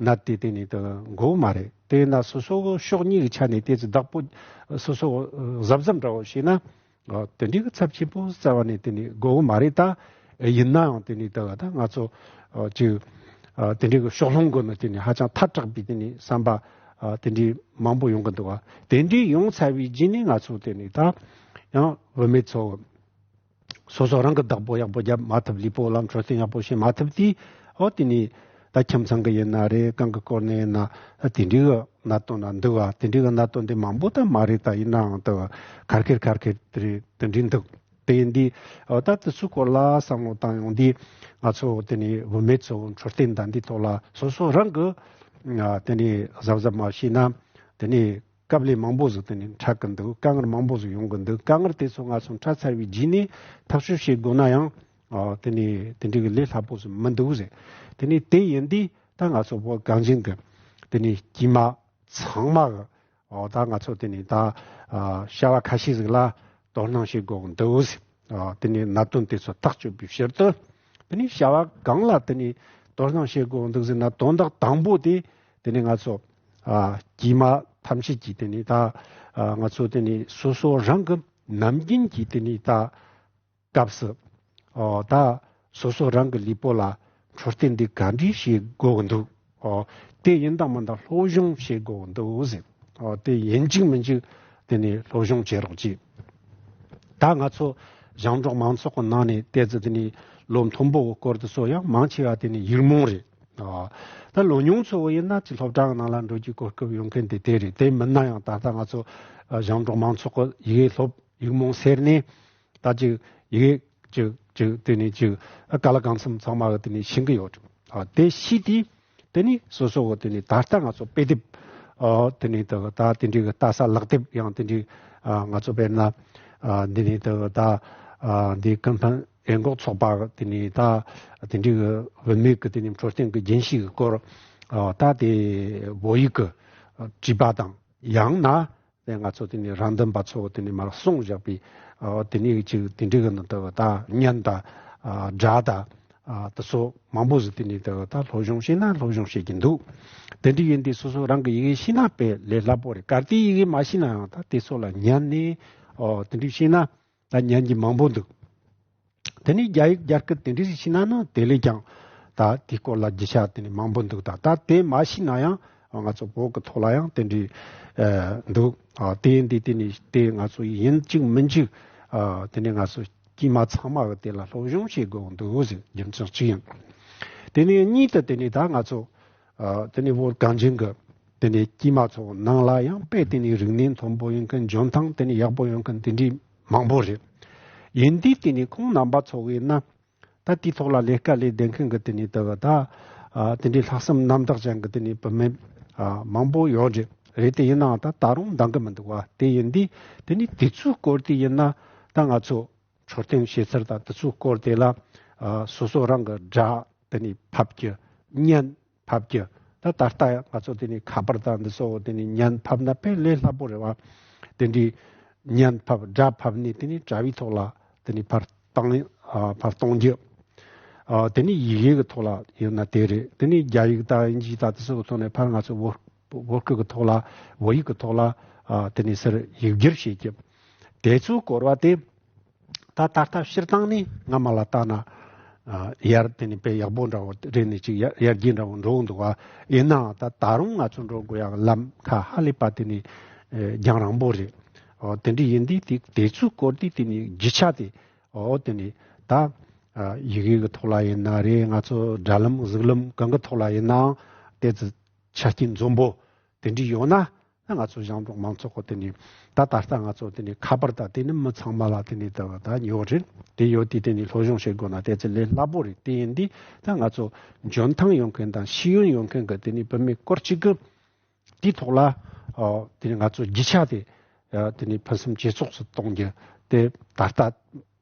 ནད་དེ་དེ་ནས་དེ་འགོ་གི་མ་རེད། དེ་ཡིན་ན་སོ་སོ་གི་ཕྱོགས་གཉིས་ཀྱི་ཆ་ནས་དེ་ཚོ་བདག་པོ་སོ་སོ་གཟབ་གཟབ་འདྲ་བོ་བྱས་ན། ཨ་དེ་འདྲའི་གི་ཚབས་ཆེན་པོ་རྩ་བ་ནས་དེ་ནས་དགོས་མ་རེད། ད་ཡིན་ན་ཡང་དེ་ནས་ད་ད་ང་ཚོ་ཨ་ཅིག་ཨ་དེ་འདྲའི་གི་ཕྱོགས་ལྷུང་གི་ནི་དེ་ནས་ཧ་ཅང་ཐལ་དྲགས་པའི་དེ་ནས་བསམ་པ་ཨ་དེ་འདྲའི་མང་པོ་ཡོང་གི་འདུག་བ། དེ་འདྲའི་ཡོང་ཚར་བའི་རྗེས་ནས་ང་ཚོ་དེ་ནས་ད་ཡང་བུད་མེད་ཚོ་སོ་སོ་རང་གི་བདག་པོ་ཡག་པོ་རྒྱབ་མ་ཐུབ། ལུས་པོ་ལ་འཕྲོད་བསྟེན་ཡག་པོ་བྱེད་མ་ཐུབ་དུས་ཨོ་དེ་ནས་ད་ཁྱིམ་ཚང་གི་ཡིན་ན་རེད། གང་གི་སྐོར་ནས་ཡིན་ན་དེ་འདྲའི་གི་གནད་དོན་ན་འདུག་བ། དེ་འདྲའི་གི་གནད་དོན་དེ་མང་པོ་ད་མ་རེད། ད་ཡིན་ནའང་ད་ཁར་ཁེར་ཁར་ཁེར་དེ་རེད། དེ་འདྲའི་འདུག་དེ་ཡིན་དུས་ཨོ་ད་དེ་ཚོའི་སྐོར་ལ་བསམ་བློ་བཏང་ཡོང་དུས་ང་ཚོ་དེ་ནས་བུད་མེད་ཚོ་འཕྲོད་བསྟེན་ད་འདི་ཐོག་ལ་སོ་སོ་རང་གི་ཨ་དེ་ནས་གཟབ་གཟབ་མ་བྱས་ན་དེ་ནས་དཀའ་ལས་མང་པོ་ཟིག་དེ་ནས་འཕྲད་ཀྱི་འདུག་དཀའ་ངལ་མང་པོ་ཟིག་ཡོང་གི་འདུག་དཀའ་ངལ་དེ་ཚོ་ང་ཚོ་འཕྲད་ཚར་བའི་རྗེས་ནས་ཐག་གཅོད་བྱེད་དགོས་ན་ཡང་ཨ་དེ་ནས་དེ་འདྲའི་གི་ལས་སླ་པོ་ཟིག་མི་འདུག་ཟེར། དེ་ནས་དེ་ཡིན་དུས་ད་ང་ཚོ་བོད་གངས་ཅན་གི་དེ་ནས་སྐྱེས་མ་ཚང་མ་གི་ཨོ་ད་ང་ཚོ་དེ་ནས་ད་ཨ་བྱ་བ་ཁ་ཤས་ཟིག་ལ་དོ་སྣང་བྱེད་དགོས་འདུག་ཟེར། ཨོ་དེ་ནས་གནད་དོན་དེ་ཚོ་ཐག་གཅོད་པའི་ཕྱིར་དུ་དེ་ནས་བྱ་བ་གང་ལ་དེ་ནས་དོ་སྣང་བྱེད་དགོས་འདུག་ཟེར་ན། དོན་དག་དང་པོ་དེ་དེ་ནས་ང་ཚོ་ཨ་སྐྱེས་མ་ཐམས་ཅད་ཀྱིས་དེ་ནས་ད་ཨ་ང་ཚོ་དེ་ནས་སོ་སོ་རང་གི་ནམ་རྒྱུན་གྱི་དེ་ནས་ད་སྐབས་སུ། ཨོ་ད་སོ་སོ་རང་གི་ལུས་པོ་ལ་འཕྲོད་བསྟེན་འདི་ག་འདྲས་བྱེད་དགོས་ཀྱི་འདུག་ཨོ་དེ་ཡིན་དང་མིན་དང་སློབ་སྦྱོང་བྱེད་དགོས་ཀྱི་འདུག་ཟེར། ཨོ་དེ་ཡིན་གཅིག་མིན་གཅིག་དེ་ནས་སློབ་སྦྱོང་བྱེད་རོགས་གྱིས། ད་ང་ཚོ་ཞིང་འབྲོག་མང་ཚོགས་ཀྱི་ནང་ནས་ཏོག་ཙམ་དེ་ནས་ལོ་མཐོན་པོ་གི་སྐོར་དུ་སོ་ཡང་མང་ཆེ་བ་དེ་ནས་ཡིག་རྨོངས་རེད། ཨོ་ད་ལོ་ཉུང་ཚོ་བོ་ཡིན་ན་ཅིག་སློབ་གྲྭ་ནང་ལ་འགྲོ་རྒྱུའི་གོ་སྐབས་ཡོང་མཁན་དེ་དེ་རེད། དེ་མིན་ན་ཡང་ད་ལྟ་ང་ཚོ་ཞིང་འབྲོག་མང་ཚོགས་ཀྱི་ཡི་གེ་སློབ་ཡིག་རྨོངས་སེལ་ནས། ད་ཅིག་ཡི་གེ་ཅིག་ཅིག་དེ་ནས་ཅིག་ག་ལ་གང་འཚམ་ཚང་མ་གི་དེ་ནས་ཤེས་ཀྱི་ཡོད། ཨ་དེ་ཤེས་དུས་དེ་ནས་སོ་སོ་གི་དེ་ནས་ད་ལྟ་ང་ཚོ་དཔེ་དེབ་ཨ་དེ་ནས་ད་ད་དེ་འདྲའི་གི་ལྟ་ས་ལག་དེབ་ཡང་དེ་འདྲའི་ཨ་ང་ཚོ་དཔེར་ན་ཨ་འདི་ནས་ད་ད་ཨ་འདི་ཀུན་ཕན་ཨེ་འགོག་ཚོགས་པ་གི་དེ་ནས་ད་དེ་འདྲའི་གི་བུད་མེད་གི་དེ་ནས་འཕྲོད་བསྟེན་གི་རྒྱུན་ཤེས་གི་སྐོར་ཨ་ད་དེ་བོད་ཡིག་གི་བྲིས་པ་དང་ཡང་ན། དེ་ང་ཚོ་དེ་ནས་རང་འདོན་པ་ཚོ་དེ་ནས་མར་གསུངས་བཞག་པའི་ཨ་དེ་ནས་ཅིག་དེ་འདྲའི་གི་ནང་དུ་ད་བརྙན་དང་ཨ་སྒྲ་དང་ཨ་དེ་ཚོ་མང་པོ་ཟིག་དེ་ནས་ད་ད་སློབ་སྦྱོང་བྱས་ན་སློབ་སྦྱོང་བྱེད་ཀྱི་འདུག་དེ་འདྲ་ཡིན་དུས་སོ་སོ་རང་གི་ཡི་གེ་ཤེས་ན་དཔེ་ལས་སླ་པོ་རེད། གལ་ཏེ་ཡི་གེ་མ་ཤེས་ན་ཡང་ད་དེ་ཚོ་ལ་ཉན་ནས་ཨ་དེ་འདྲ་བྱས་ན་ད་ཉན་གྱི་མང་པོ་འདུག་དེ་ནས་རྒྱ་ཡིག་རྒྱ་སྐད་དེ་འདྲ་ཞིག་ཤེས་ན་ནི་དེ་ལས་ཀྱང་ ད་དེའི་སྐོར་ལ་རྒྱུ་ཆ་དེ་ནི་མང་པོ་འདུག་ད་ད་དེ་མ་ཤེས་ན་ཡང་ང་ཚོ་བོད་ཀྱི་ཐོག་ལ་ཡང་དེ་འདྲའི་ཨ་འདུག་ཨ་དེ་ཡིན་དུས་དེ་ནི་དེ་ང་ཚོ་ཡིན་གཅིག་མིན་གཅིག་ཨ་དེ་ནི་ང་ཚོ་དཀྱུས་མ་ཚང་མ་གི་དེ་ལ་སློབ་སྦྱོང་བྱེད་དགོས་འདུག་ཟེར་རྒྱུ་མཚན་གཅིག་ཡིན། དེ་ནས་གཉིས་དུ་དེ་ནས་ད་ང་ཚོ་ཨ་དེ་ནས་བོད་གངས་ཅན་གྱི་དེ་ནས་དཀྱུས་མ་ཚོ་ནང་ལ་ཡང་དཔེ་དེ་ནས་རིག་གནས་མཐོན་པོ་ཡོད་མཁན། འཇོན་ཐང་དེ་ནས་ཡག་པོ་ཡོད་མཁན་དེ་འདྲའི་མང་པོ་རེད། ཡིན་དུས་དེ་ནས་ཁོང་རྣམ་པ་ཚོ་གིས་ན་ད་དེའི་ཐོག་ལ་ལས་ཀ་ལས་བསྡད་མཁན་གྱི་དེ་ནས་ད་ད་ཨ་དེ་འདྲའི་ལྷག་བསམ་རྣམ་དག་ཅན་གྱི་དེ་ནས་བུད་མེད་ཨ་མང་པོ་ཡོད་རེད། རེད་དེ་ཡིན་ནའང་ད་ད་རུང་འདང་གི་མི་འདུག་བ། དེ་ཡིན་དུས་དེ་ནས་དེ་ཚོའི་སྐོར་དེ་ཡིན་ན་ད་ང་ཚོ་འཕྲོད་བསྟེན་བྱེད་ཚུལ་དང་དེ་ཚོའི་སྐོར་དེ་ལ་ཨ་སོ་སོ་རང་གི་སྒྲ་དེ་ནས་ཕབ་རྒྱུ། བརྙན་ཕབ་རྒྱུ། ད་ད་ལྟ་ཡང་ང་ཚོ་དེ་ནས་ཁ་པར་དང་འདི་ཚོ་དེ་ནས་བརྙན་ཕབ་ན་དཔེ་ལས་སླ་པོ་རེད་བ། དེ་འདྲའི་བརྙན་ཕབ་སྒྲ་ཕབ་ནས་དེ་ནས་དྲ་བའི་ཐོག་ལ་དེ་ནས་ཕར་བཏང་ཨ་ཕར་གཏོང་རྒྱུ། ཨ་དེ་ནས་ཡི་གེ་གི་ཐོག་ལ་ཡིན་ན་དེ་རེད། དེ་ནས་རྒྱ་ཡིག་དང་དབྱིན་ཇི་དང་དེ་ཚོ་གི་ཐོག་ནས་ཕར་ང་ཚོ་བོད་བོད་སྐད་གི་ཐོག་ལ་བོད་ཡིག་གི་ཐོག་ལ་ཨ་དེ་ནས་ཟེར་ཡིག་སྒྱུར་བྱེད་རྒྱུ། དེ་ཚོའི་སྐོར་བ་དེ་ད་ད་ལྟ་སྤྱིར་བཏང་ནས་སྔ་མ་ལ་བལྟས་ན་ཨ་ཡར་དེ་ནས་དཔེ་ཡག་པོ་འདྲ་བོ་རེད་ནས་ཅིག་ཡར་ཡར་རྒྱས་འདྲ་བོ་འགྲོ་གི་འདུག་བ། ཡིན་ནའང་ད་ད་རུང་ང་ཚོ་འགྲོ་དགོས་ཡག་ལམ་ཁ་ཧ་ལས་པ་དེ་ནས་ཨེ་རྒྱང་རིང་པོ་རེད། ཨོ་དེ་འདྲ་ཡིན་དུས་དེ་དེ་ཚོའི་སྐོར་དེ་དེ་ནས་རྒྱུ་ཆ་དེ་ཨོ་དེ་ནས་ད་ཨ་ཡི་གེ་གི་ཐོག་ལ་ཡིན་ན་རེད། ང་ཚོ་སྒྲ་ལམ་གཟུགས་ལམ་གང་གི་ཐོག་ལ་ཡིན་ནའང་དེ་ཚོ་ཆ་རྐྱེན་འཛོམས་པོ་དེ་འདྲ་ཡོད་ན། ད་ང་ཚོ་ཞིང་འབྲོག་མང་ཚོགས་ཀྱི་དེ་ནས་ད་ད་ལྟ་ང་ཚོ་དེ་ནས་ཁ་པར་དང་དེ་ནས་མི་ཚང་མ་ལ་དེ་ནས་ད་ད་ཉོ་རེད། དེ་ཡོད་དུས་དེ་ནས་སློབ་སྦྱོང་བྱེད་དགོས་ན་དེ་ཚོ་ལས་སླ་པོ་རེད། དེ་ཡིན་དུས་ད་ང་ཚོ་འཇོན་ཐང་ཡོད་མཁན་དང་ཤེས་ཡོན་ཡོད་མཁན་གྱི་དེ་ནས་བུད་མེད་སྐོར་གཅིག་གི་དེའི་ཐོག་ལ་ཨ་དེ་ནས་ང་ཚོ་རྒྱུ་ཆ་དེ་ཨ་དེ་ནས་ཕུན་སུམ་ཇེ་ཚོགས་སུ་གཏོང་རྒྱུ་དེ་ད་ལྟ།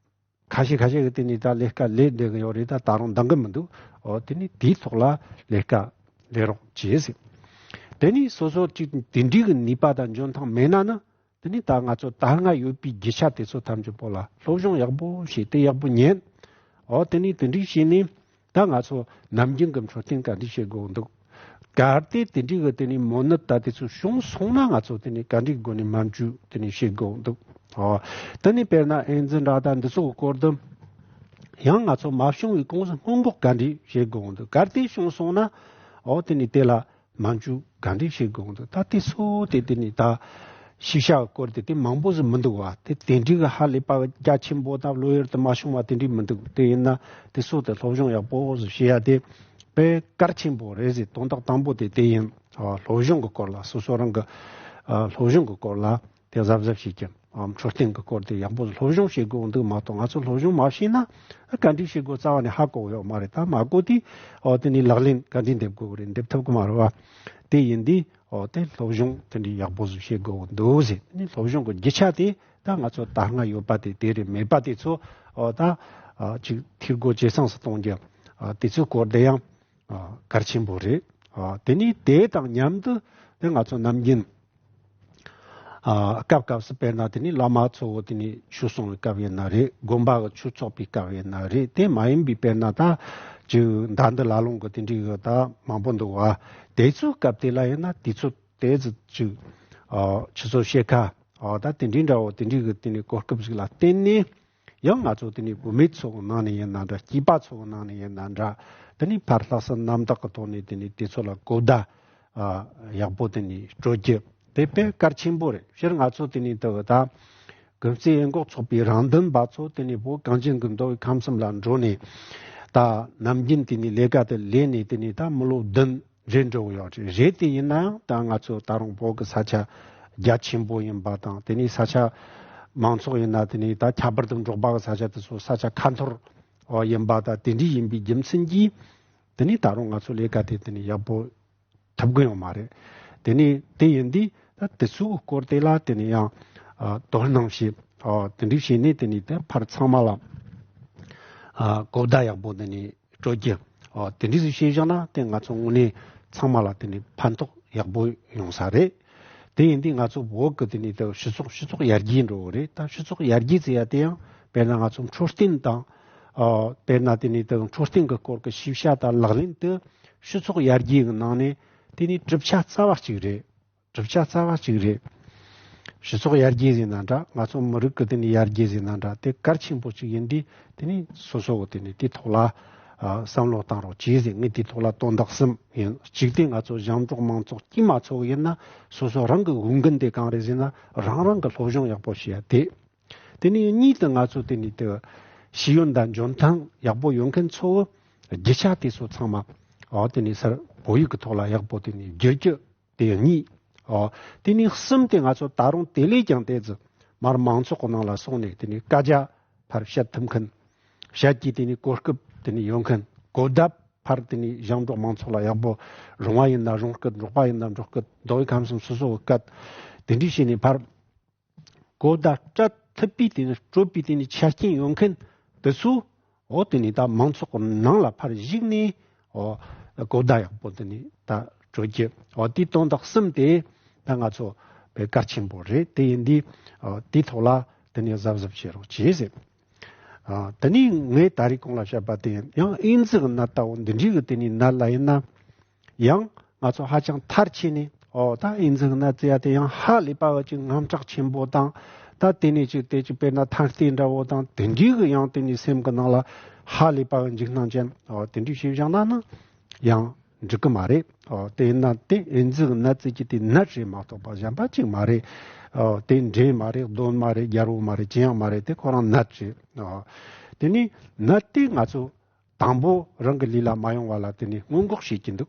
ཁ་ཤས་ཁ་ཤས་ཀྱིས་དེ་ནས་ད་ལས་ཀ་ལས་བསྡད་ཀྱི་ཡོད་རེད། ད་ད་རུང་འདང་གི་མི་འདུག་ཨོ་དེ་ནས་དེའི་ཐོག་ལ་ལས་ཀ་ལས་རོགས་བྱེད་ཟེར། དེ་ནས་སོ་སོ་གཅིག་དེ་འདྲའི་གི་ནུས་པ་དང་འཇོན་ཐང་མེད་ན་ནི་དེ་ནས་ད་ང་ཚོ་ད་སྔ་ཡོད་པའི་རྒྱུ་ཆ་དེ་ཚོ་ཐམས་ཅད་པོ་ལ་སློབ་སྦྱོང་ཡག་པོ་བྱས་ཏེ་ཡག་པོ་ཉན། ཨོ་དེ་ནས་དེ་འདྲའི་བྱས་ནས། ད་ང་ཚོ་ནམ་རྒྱུན་གྱི་འཕྲོད་བསྟེན་ག་འདྲ་བྱེད་དགོས་འདུག་གལ་ཏེ་དེ་འདྲའི་གི་དེ་ནས་མོ་ནད་ད་དེ་ཚོ་བྱུང་སོང་ན་ང་ཚོ་དེ་ནས་ག་འདྲའི་སྒོ་ནས་སྨན་བཅོས་དེ་ནས་བྱེད་དགོས་འདུག་ཨོ། དེ་ནས་དཔེར་ན་ཨེ་ཛི་འདྲ་ད་འདི་ཚོ་གི་སྐོར་དུ་ཡང་ང་ཚོ་མ་བྱུང་བའི་གོང་ས་སྔོན་འགོག་ག་འདྲ་བྱེད་དགོས་འདུག་གལ་ཏེ་བྱུང་སོང་ན་ཨོ་དེ་ནས་དེ་ལ་སྨན་བཅོས་ག་འདྲ་བྱེད་དགོས་འདུག་ད་དེ་ཚོ་དེ་དེ་ནས་ད་ཤེས་བྱ་སྐོར་དེ་དེ་མང་པོ་ཟིག་མི་འདུག་བ། དེ་དེ་འདྲའི་གི་ཧ་ལས་པ་རྒྱ་ཆེན་པོ་དང་བློ་ཡུལ་དུ་མ་བྱུང་བ་དེ་འདྲའི་མི་འདུག་དེ་ཡིན་ན་དེ་ཚོ་དེ་སློབ་སྦྱོང་ཡག་པོ་ཟིག་བྱེད་ཡ་དེ་དཔེ་གལ་ཆེན་པོ་རེད་ཟེར། དོན་དག་དང་པོ་དེ་དེ་ཡིན། ཨ་སློབ་སྦྱོང་གི་སྐོར་ལ་སོ་སོ་རང་གི་ཨ་སློབ་སྦྱོང་གི་སྐོར་ལ་དེ་གཟབ་གཟབ་བྱེད་ཀྱི། ཨ་འཕྲོད་བསྟེན་གི་སྐོར་དེ་ཡག་པོ་སློབ་སྦྱོང་བྱེད་དགོས་འདུག་མ་གཏོགས་ང་ཚོ་སློབ་སྦྱོང་མ་བྱས་ན་ག་འདྲ་བྱེད་དགོས་རྩ་བ་ནས་ཧ་གོ་ཡོད་མ་རེད། ད་མ་གོ་དུས་ཨོ་དེ་ནས་ལག་ལེན་ག་འདྲ་འདེབས་དགོས་རེད། འདེབས་ཐུབ་གི་མ་རེད་བ། དེ་ཡིན་དུས་ཨོ་དེ་སློབ་སྦྱོང་དེ་འདྲ་ཡག་པོ་ཟིག་བྱེད་དགོས་འདུག་ཟེར། དེ་ནས་སློབ་སྦྱོང་གི་རྒྱུ་ཆ་དེ་ད་ང་ཚོ་ད་སྔ་ཡོད་པ་དེ་དེ་རེད། མེད་པ་དེ་ཚོ་ཨོ་ད་ཨ་ཅིག་འཐུས་སྒོ་ཇེ་ཚང་སུ་གཏོང་རྒྱུ་ཨ་དེ་ཚོའི་སྐོར་དེ་ཡང་ཨ་གལ་ཆེན་པོ་རེད། ཨ་དེ་ནས་དེ་དང་མཉམ་དུ་དེ་ང་ཚོ་ནམ་རྒྱུན་ཨ་སྐབས་སྐབས་སུ་དཔེར་ན་དེ་ནས་བླ་མ་ཚོ་དེ་ནས་ཆོས་གསུང་བའི་སྐབས་ཡིན་ན་རེད། དགོན་པ་གི་ཆོས་ཚོགས་པའི་སྐབས་ཡིན་ན་རེད། དེ་མ་ཡིན་པའི་དཔེར་ན་ད་ཅིག་མདའ་འདི་ལ་ལུང་གི་དེ་འདྲའི་གི་ད་མང་པོ་འདུག་བ། དེ་ཚོའི་སྐབས་དེ་ལ་ཡིན་ན་དེ་ཚོ་དེ་ཚོ་ཅིག་ཨ་ཆུ་ཚོད་ཕྱེད་ཀ་ཨ་ད་དེ་འདྲའི་འདྲ་བོ་དེ་འདྲའི་གི་དེ་ནས་གོ་སྐབས་ཤིག་ལ་བརྟེན་ནས། ཡང་ང་ཚོ་དེ་ནས་བུད་མེད་ཚོ་གི་ནང་ནས་ཡིན་ན་འདྲ། སྐྱེས་པ་ཚོ་གི་ནང་ནས་ཡིན་ན་འདྲ། དེ་ནས་ཕར་ལྷག་བསམ་རྣམ་དག་གི་ཐོག་ནས་དེ་ནས་དེ་ཚོ་ལ་གོ་བརྡ་ཨ་ཡག་པོ་དེ་ནས་སྤྲོད་རྒྱུ་དེ་དཔེ་གལ་ཆེན་པོ་རེད། སྤྱིར་ང་ཚོ་དེ་ནས་དེ་གི་ད་གུང་སེང་ཡན་འགོག་ཚོགས་པའི་རང་དོན་པ་ཚོ་དེ་ནས་བོད་གངས་ཅན་གྱི་མདོ་དབུས་ཁམས་གསུམ་ལ་འགྲོ་ནས་ད་ནམ་རྒྱུན་དེ་ནས་ལས་ཀ་དེ་ལས་ནས་དེ་ནས་ད་མི་ལོ་བདུན་རེད་འགྲོ་གི་ཡོད་རེད། རེད་དེ་ཡིན་ན་ཡང་ད་ང་ཚོ་ད་རུང་བོད་ཀྱི་ས་ཆ་རྒྱ་ཆེན་པོ་ཡིན་པ་དང་། དེ་ནས་ས་ཆ་མང་ཚོགས་ཡིན་ན་དེ་ནས་ད་ཁྱད་པར་དུ་འབྲོག་པ་གི་ས་ཆ་དེ་ཚོ་ས་ཆ་ཁ་འཐོར་ཡིན་པ་དང་། དེ་འདྲ་ཡིན་པའི་རྒྱུ་མཚན་གྱིས་དེ་ནས་ད་རུང་ང་ཚོ་ལས་ཀ་དེ་དེ་ནས་ཡག་པོ་ཐུབ་གི་ཡོད་མ་རེད། དེ་ནས་དེ་ཡིན་དུས་ད་དེ་ཚོའི་སྐོར་དེ་ལ་དེ་ནས་ཡང་ཨ་དོ་སྣང་བྱེད། ཨ་དེ་འདྲ་བྱས་ནས་དེ་ནས་དེ་ཕར་ཚང་མ་ལ་ཨ་གོ་བརྡ་ཡག་པོ་དེ་ནས་སྤྲོད་རྒྱུ། ཨོ་དེ་འདྲ་ཞིག་བྱས་བཞག་ན་དེ་ང་ཚོ་དངོས་གནས་ཚང་མ་ལ་དེ་ནས་ཕན་ཐོགས་ཡག་པོ་ཡོང་ས་རེད། དེ་ཡིན་དུས་ང་ཚོ་བོད་ཀྱི་དེ་ནས་ད་སྤྱི་ཚོགས་སྤྱི་ཚོགས་ཡར་རྒྱས་འགྲོ་གི་རེད། ད་སྤྱི་ཚོགས་ཡར་རྒྱས་ཟེར་ཡ་དེ་ཡང་དཔེར་ན་ང་ཚོ་འཕྲོད་བསྟེན་དང་། ཨོ་དཔེར་ན་དེ་ནས་ད་འཕྲོད་བསྟེན་གྱི་སྐོར་གྱི་ཤེས་བྱ་དང་ལག་ལེན་དེ་སྤྱི་ཚོགས་ཡར་རྒྱས་ཀྱི་ནང་ནས་དེ་ནས་གྲུབ་ཆ་རྩ་བ་གཅིག་རེད། གྲུབ་ཆ་རྩ་བ་གཅིག་རེད། སྤྱི་ཚོགས་ཡར་རྒྱས་ཟེར་ན་འདྲ། ང་ཚོ་མི་རིགས་ཀྱི་དེ་ནས་ཡར་རྒྱས་ཟེར་ན་འདྲ། དེ་གལ་ཆེན་པོ་གཅིག་ཡིན་དུས་དེ་ནས་སོ་སོ་གི་དེ་ནས་དེ་ཐོག་ལ་ ཨ་བསམ་བློ་བཏང་རོགས་གྱིས་ཟེར། ངས་དེའི་ཐོག་ལ་དོན་དག་གསུམ་ཡིན། གཅིག་དེ་ང་ཚོ་ཞིང་འབྲོག་མང་ཚོགས་དཀྱུས་མ་ཚོ་ཡིན་ན་སོ་སོ་རང་གི་འོས་འགན་དེ་གང་རེད་ཟེར་ན། རང་རང་གི་སློབ་སྦྱོང་ཡག་པོ་བྱེད་ཡ་དེ། དེ་ནས་གཉིས་དེ་ང་ཚོ་དེ་ནས་དེ་ཤེས་ཡོན་དང་འཇོན་ཐང་ཡག་པོ་ཡོད་མཁན་ཚོ་རྒྱུ་ཆ་དེ་ཚོ་ཚང་མ་ཨོ་དེ་ནས་སར་བོད་ཡིག་གི་ཐོག་ལ་ཡག་པོ་དེ་ནས་བསྒྱུར་རྒྱུ། དེ་གཉིས། ཨོ། དེ་ནས་གསུམ་དེ་ང་ཚོ་ད་རུང་དེ་ལས་ཀྱང་དེ་ཚོ་མར་མང་ཚོགས་ཀྱི་ནང་ལ་སོང་ནས་དེ་ནས་སྐད་ཆ་ཕར་བཤད་ཐུབ་མཁན། བཤད་ཀྱི་དེ་ནས་གོ་སྐབས་དེ་ནས་ཡོད་མཁན། གོ་བརྡ་ཕར་དེ་ནས་ཞིང་འབྲོག་མང་ཚོགས་ལ་ཡག་པོ། རོང་བ་ཡིན་ན་རོང་སྐད། འབྲོག་པ་ཡིན་ན་འབྲོག་སྐད། མདོ་དབུས་ཁམས་གསུམ་སོ་སོ་གི་སྐད། དེ་འདྲ་བྱས་ནས་ཕར་གོ་བརྡ་སྤྲད་ཐུབ་པའི་དེ་ནས་སྤྲོད་པའི་དེ་ནས་ཆ་རྐྱེན་ཡོད་མཁན་དེ་ཚོ། འོ་དེ་ནས་ད་མང་ཚོགས་ཀྱི་ནང་ལ་ཕར་གཞིགས་ནས། འོ་གོ་བརྡ་ཡག་པོ་དེ་ནས་ད་སྤྲོད་རྒྱུ། འོ་དེའི་དོན་དག་གསུམ་དེ་ད་ང་ཚོ་དཔེ་གལ་ཆེན་པོ་རེད། དེ་ཡིན་དུས་འོ་དེའི་ཐོག་ལ་དེ་ནས་གཟབ་གཟབ་བྱེད་རོགས་གྱིས་ཟེར། ཨ། དེ་ནས་ངས་ད་རེས་གོང་ལ་བཤད་པ་དེ་ཡང་ཨེ་ཛི་གི་ནད་ལྟ་བུ་འདི་འདྲའི་གི་དེ་ནས་ནད་ལ་ཡིན་ན། ཡང་ང་ཚོ་ཧ་ཅང་མཐར་ཕྱིན་ནས། ཨོ་ད་ཨེ་ཛི་གི་ནད་ཟེར་ཡ་དེ་ཡང་ཧ་ལས་པ་བ་ཅིག་དངངས་སྐྲག་ཆེན་པོ་དང་། ད་དེ་ནས་ཅིག་དེ་ཅིག་དཔེར་ན་ཐང་རྟེན་འདྲ་བོ་དང་དེ་འདྲའི་གི་ཡང་དེ་ནས་སེམས་གི་ནང་ལ་ཧ་ལས་པ་བ་འཇིགས་སྣང་ཅན། ཨོ་དེ་འདྲའི་ཞིག་བཞག་ན་ནི་ཡང་འགྲིག་གི་མ་རེད། ཨོ་དེ་ཡིན་ན་དེ་ཨེ་ཛི་གི་ནད་ཟེར་གྱི་དེ་ནད་རེད་མ་གཏོགས་པ་གཞན་པ་ཅིག་མ་རེད། ཨོ་དེ་འདྲེ་མ་རེད། གདོན་མ་རེད། རྒྱལ་པོ་མ་རེད། ཅི་ཡང་མ་རེད། དེ་ཁོ་རང་ནད་རེད། ཨོ་དེ་ནས་ནད་དེ་ང་ཚོ་དང་པོ་རང་གི་ལུས་ལ་མ་ཡོང་བ་ལ་དེ་ནས་སྔོན་འགོག་བྱེད་ཀྱི་འདུག།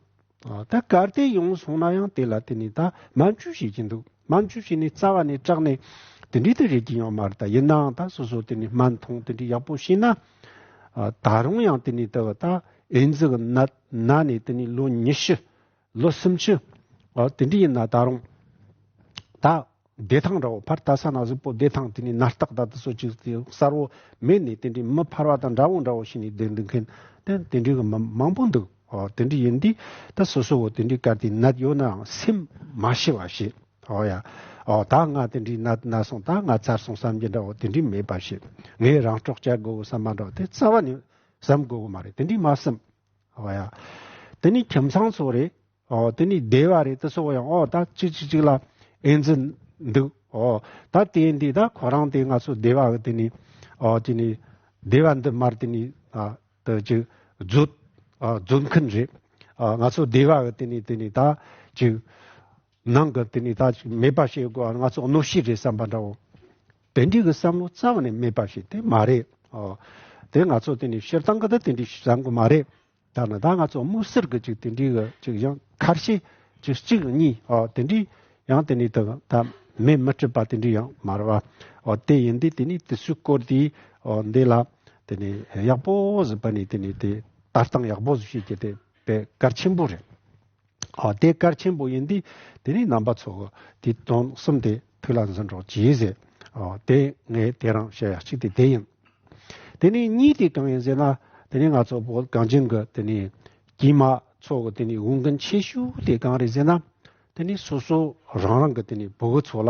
ཨོ་ད་གལ་ཏེ་ཡོང་སོང་ན་ཡང་དེ་ལ་དེ་ནས་ད་སྨན་བཅོས་བྱེད་ཀྱི་འདུག། སྨན་བཅོས་བྱས་ནས་རྩ་བ་ནས་དྲག་ནས་དེ་འདྲའི་དེ་རེད་ཀྱི་ཡོད་མ་རེད། ད་ཡིན་ནའང་ད་སོ་སོ་དེ་ནས་སྨན་འཐུང་དེ་འདྲའི་ཡག་པོ་བྱས་ན། ཨ་ད་རུང་ཡང་དེ་ནས་ད་ད་ཨེ་ཛི་གི་ནད་ན་ནས་དེ་ནས་ལོ་ཉི་ཤུ། ལོ་སུམ་ཅུ། ཨ་དེ་འདྲ་ཡིན་ན་ད་རུང་ད་བདེ་ཐང་འདྲ་བོ། ཕར་ལྟ་ས་ན་གཟུགས་པོ་བདེ་ཐང་། དེ་ནས་ནད་རྟགས་ད་དེ་ཚོ་ཅིག་དེ་གསལ་བོ་མེད་ནས་དེ་འདྲའི་མི་ཕལ་བ་དང་འདྲ་བོ་འདྲ་བོ་བྱས་ནས་བསྡད་འདུག་མཁན་དེ་དེ་འདྲའི་གི་མི་མང་པོ་འདུག། ཨོ་དེ་འདྲ་ཡིན་དུས་ད་སོ་སོ་བོ་དེ་འདྲའི་གལ་ཏེ་ནད་ཡོད་ནའང་སེམས་མ་ཞི་བ་བྱེད། ཨོ་ཡ། ཨོ་ད་ང་དེ་འདྲའི་ནད་ན་སོང་། ད་ང་ཚར་སོང་བསམ་རྒྱུ་འདྲ་བོ་དེ་འདྲའི་མེད་པ་བྱེད། ངས་རང་སྲོག་བཅད་དགོས་བསམ་པ་འདྲ་བོ་དེ་རྩ་བ་ནས་བསམ་དགོས་གི་མ་རེད། དེ་འདྲའི་མ་བསམ། ཨོ་ཡ། དེ་ནས་ཁྱིམ་ཚང་ཚོ་རེད། ཨོ་དེ་ནས་སྡེ་བ་རེད། དེ་ཚོ་ཡང་ཨོ་ད་གཅིག་གཅིག་གཅིག་ལ་ཨེ་ཛི་འདུག། ཨོ་ད་དེ་འདི་ད་ཁོ་རང་དེ་ང་ཚོ་སྡེ་བ་གི་དེ་ནས་ཨོ་དེ་ནས་སྡེ་བ་འདི་མར་དེ་ནས་ཨ་དེ་ཅིག་རྫོད། ཨ་རྫོད་མཁན་རེད། ཨ་ང་ཚོ་སྡེ་བ་གི་དེ་ནས་དེ་ནས་ད་ཅིག་ནང་གི་དེ་ནས་ད་ཅིག་མེད་པ་བྱེད་དགོས། ང་ཚོ་གནོད་བྱེད་རེད་བསམ་པ་འདྲ་བོ། དེ་འདྲའི་གི་བསམ་བློ་རྩ་བ་ནས་མེད་པ་ཞིག་དེ་མ་རེད། ཨོ། དེ་ང་ཚོ་དེ་ནས་སྤྱིར་བཏང་གི་ད་དེ་འདྲའི་བསམ་གི་མ་རེད། ད་ནི་ད་ང་ཚོ་དམིགས་བསལ་གི་ཅིག་དེ་འདྲའི་གི་ཅིག་ཡང་ཁ་ཤས་ཅིག་གཅིག་གཉིས། ཨོ་དེ་འདྲའི་ཡང་དེ་ནས་ད་ད་མེད་མི་སྲིད་པ་དེ་འདྲའི་ཡང་མ་རེད་བ། ཨོ་དེ་ཡིན་དུས་དེ་ནས་དེ་ཚོའི་སྐོར་དེ་ཨོ་འདི་ལ་དེ་ནས་ཡག་པོ་ཟིག་པ་ནས་དེ་ནས་དེ་ལྟ་སྟངས་ཡག་པོ་ཟིག་བྱེད་རྒྱུ་དེ་དཔེ་གལ་ཆེན་པོ་རེད། ཨ་དེ་གལ་ཆེན་པོ་ཡིན་དུས་དེ་ནས་རྣམ་པ་ཚོ་གི་དེ་དོན་གསུམ་དེ་ཐུགས་ལ་འཛིན་རོགས་གྱིས་ཟེར། ཨ་དེ་ངས་དེ་རང་བཤད་ཡ་གཅིག་དེ་དེ་ཡིན། དེ་ནས་གཉིས་དེ་གང་ཡིན་ཟེར་ན། དེ་ནས་ང་ཚོ་བོད་གངས་ཅན་གི་དེ་ནས་དཀྱུས་མ་ཚོ་གི་དེ་ནས་འོས་འགན་ཆེ་ཤོས་དེ་གང་རེད་ཟེར་ན། དེ་ནས་སོ་སོ་རང་རང་གི་དེ་ནས་བུ་གུ་ཚོ་ལ་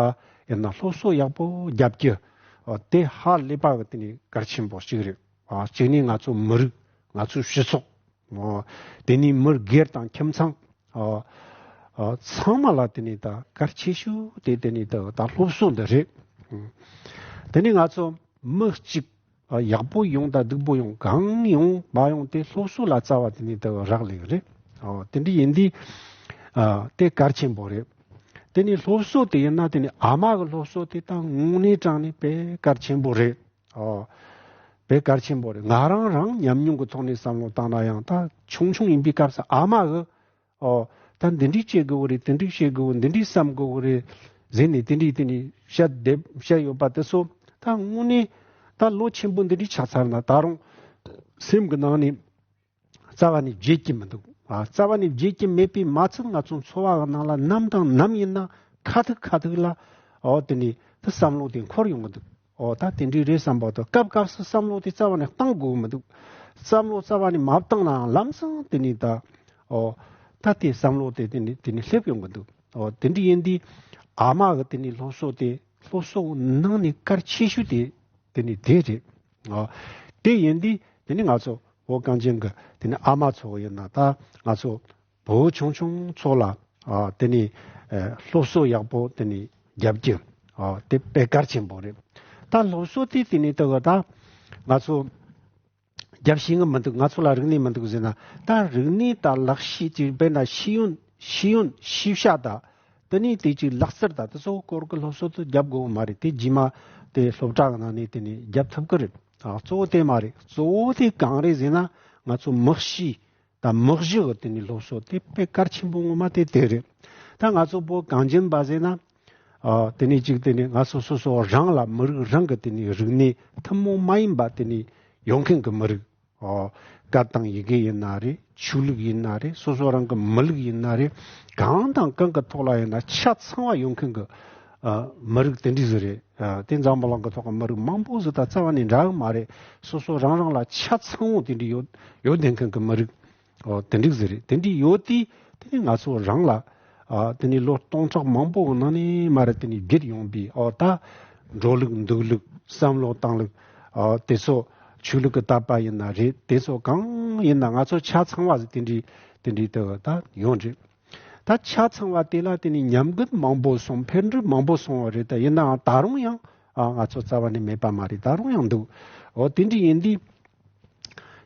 ཡིན་ན་སློབ་གསོ་ཡག་པོ་རྒྱབ་རྒྱུ། ཨ་དེ་ཧ་ལས་པ་གི་དེ་ནས་གལ་ཆེན་པོ་གཅིག་རེད། ཨ་གཅིག་ནས་ང་ཚོ་མི་རིགས། ང་ཚོ་སྤྱི་ཚོགས། ཨོ། དེ་ནས་མི་སྒེར་དང་ཁྱིམ་ཚང་། ཨོ། ཨོ། ཚང་མ་ལ་དེ་ནས་ད་གལ་ཆེ་ཤོས་དེ་དེ་ནས་ད་ད་སློབ་གསོ་འདི་རེད། ཨུམ། དེ་ནས་ང་ཚོ་མི་གཅིག་ཨ་ཡག་པོ་ཡོང་དང་སྡུག་པོ་ཡོང་། གང་ཡོང་མ་ཡོང་དེ་སློབ་གསོ་ལ་རྩ་བ་དེ་ནས་ད་རག་ལས་རེད། ཨོ། དེ་འདྲ་ཡིན་དུས་ཨ་དེ་གལ་ཆེན་པོ་རེད། དེ་ནས་སློབ་གསོ་དེ་ཡིན་ན་དེ་ནས་ཨ་མ་གི་སློབ་གསོ་དེ་ད་དངོས་གནས་དྲང་ནས་དཔེ་གལ་ཆེན་པོ་རེད། ཨོ། དཔེ་གལ་ཆེན་པོ་རེད། ང་རང་རང་ཉམས་མྱོང་གི་ཐོག་ནས་བསམ་བློ་བཏང་ན་ཡང་། ད་ཆུང་ཆུང་ཡིན་པའི་སྐབས་སུ་ཨ་མ་གི། ཨོ། ད་འདི་འདྲས་བྱེད་དགོས་རེད། དེ་འདྲས་བྱེད་དགོས། འདི་འདྲས་བསམ་དགོས་རེད་ཟེར་ནས་དེ་འདྲས་དེ་འདྲས་བཤད་བསྡད་བཤད་ཡོད་པ་དེ་ཚོ་ད་དངོས་གནས་ད་ལོ་ཆེན་པོ་འདི་འདྲས་ཆགས་ཚར་ན་ད་རུང་སེམས་ཀྱི་ནང་ནས་རྩ་བ་ནས་བརྗེད་ཀྱི་མི་འདུག། ཨ། རྩ་བ་ནས་བརྗེད་ཀྱི་མེད་པའི་མ་ཚད་ང་ཚོ་འཚོ་བ་གི་ནང་ལ་ནམ་དང་ནམ་ཡིན་ན་ཁ་ཐུག་ཁ་ཐུག་ལ། ཨོ། དེ་ནས་དེ་བསམ་བློ་དེ་འཁོར་ཡོང་གི་འདུག། ཨོ། ད་དེ་འདྲའི་རེད་བསམ་པ་དང་། སྐབས་སྐབས་སུ་བསམ་བློ་དེ་རྩ་བ་ནས་བཏང་དགོས་མི་འདུག། བསམ་བློ་རྩ་བ་ནས་མ་བཏང་ནའང་ལམ་སང་དེ་ནས་ད། ཨོ། ད་དེ་བསམ་བློ་དེ་དེ་ནས་དེ་ནས་སླེབས་ཡོང་གི་འདུག། ཨོ། དེ་འདྲ་ཡིན་དུས་ཨ་མ་གི་དེ་ནས་སློབ་གསོ་དེ། སློབ་གསོ་ནང་ནས་གལ་ཆེ་ཤོས་དེ་དེ་ནི་དེ་རེད། ཨ། དེ་ཡིན་དུས་དེ་ནི་ང་ཚོ་བོད་གངས་ཅན་གི་དེ་ནི་ཨ་མ་ཚོ་ཡིན་ན། ད་ང་ཚོ་བུ་ཆུང་ཆུང་ཚོ་ལ། ཨ། དེ་ནི་ཨེ་སློབ་གསོ་ཡག་པོ་དེ་ནི་རྒྱབ་རྒྱུ། ཨ། དེ་དཔེ་གལ་ཆེན་པོ་རེད། ད་སློབ་གསོ་དེ་དེ་ནི་ད་ག་ད་ང་ཚོ་ རྒྱབ་ཤེས་ངེས་མི་འདུག། ང་ཚོ་ལ་རིག་གནས་མི་འདུག་ཟེར་ན། ད་རིག་གནས་དང་ལག་ཤེས་ཀྱི་དཔེར་ན་ཤེས་ཡོན་ཤེས་ཡོན་ཤེས་བྱ་དང་། དེ་ནས་དེ་ཅིག་ལག་རྩལ་དང་དེ་ཚོ་སྐོར་གྱི་སློབ་གསོ་དེ་རྒྱབ་དགོས་མ་རེད། དེ་རྗེས་མ་དེ་སློབ་གྲྭ་གི་ནང་ནས་དེ་ནས་རྒྱབ་ཐུབ་ཀྱི་རེད། ཨ། གཙོ་བོ་དེ་མ་རེད། གཙོ་བོ་དེ་གང་རེད་ཟེར་ན། ང་ཚོ་མི་གཤིས་དང་མི་གཞི་གི་དེ་ནས་སློབ་གསོ་དེ་དཔེ་གལ་ཆེན་པོ་ངོ་མ་དེ་དེ་རེད། ད་ང་ཚོ་བོད་གངས་ཅན་པ་ཟེར་ན། ཨ། དེ་ནས་ཅིག་དེ་ནས་ང་ཚོ་སོ་སོ་རང་ལ་མི་རིགས་རང་གི་དེ་ནས་རིག་གནས་ཐུན་མོང་མ་ཡིན་པ་དེ་ནས་ཡོད་མཁན་གྱི་མི་རིགས། ཨོ། སྐད་དང་ཡི་གེ་ཡིན་ན་རེད། ཆོས་ལུགས་ཡིན་ན་རེད། སོ་སོ་རང་གི་མི་ལུགས་ཡིན་ན་རེད། གང་དང་གང་གི་ཐོག་ལ་ཡིན་ན་ཆ་ཚང་བ་ཡོད་མཁན་གྱི། ཨ། མི་རིགས་དེ་འདྲ་ཟིག་རེད། ཨ། དེ་འཛམ་བུ་གླིང་གི་ཐོག་གི་མི་རིགས་མང་པོ་ཟིག་དང་རྩ་བ་ནས་འདྲ་གི་མ་རེད། སོ་སོ་རང་རང་ལ་ཆ་ཚང་བོ་དེ་འདྲ་ཡོད་ཡོད་བསྡད་མཁན་གྱི་མི་རིགས། ཨོ། དེ་འདྲ་ཟིག་རེད། དེ་འདྲ་ཡོད་དུས་དེ་ནས་ང་ཚོ་རང་ལ། ཨ། དེ་ནས་ལོ་སྟོང་ཕྲག་མང་པོ་གི་ནང་ནས་མར་དེ་ནས་བརྒྱུད་ཡོང་པའི། ཨོ། ད་འགྲོ་ལུགས་འདུག་ལུགས། བསམ་བློ་བཏང་ལུགས། ཨོ། དེ་ཚོ་ཆོས་ལུགས་ཀྱི་དད་པ་ཡིན་ན་རེད། དེ་ཚོ་གང་ཡིན་ན་ང་ཚོ་ཆ་ཚང་བ་ཟིག་དེ་འདྲའི་དེ་འདྲའི་དེ་ད་ཡོང་རེད། ད་ཆ་ཚང་བ་དེ་ལ་དེ་ནས་ཉམས་རྒུད་མང་པོ་སོང་། འཕེལ་འགྲིབ་མང་པོ་སོང་བ་རེད། ད་ཡིན་ནའང་ད་རུང་ཡང་། ཨ། ང་ཚོ་རྩ་བ་ནས་མེད་པ་མ་རེད། ད་རུང་ཡང་འདུག། ཨོ། དེ་འདྲ་ཡིན་དུས།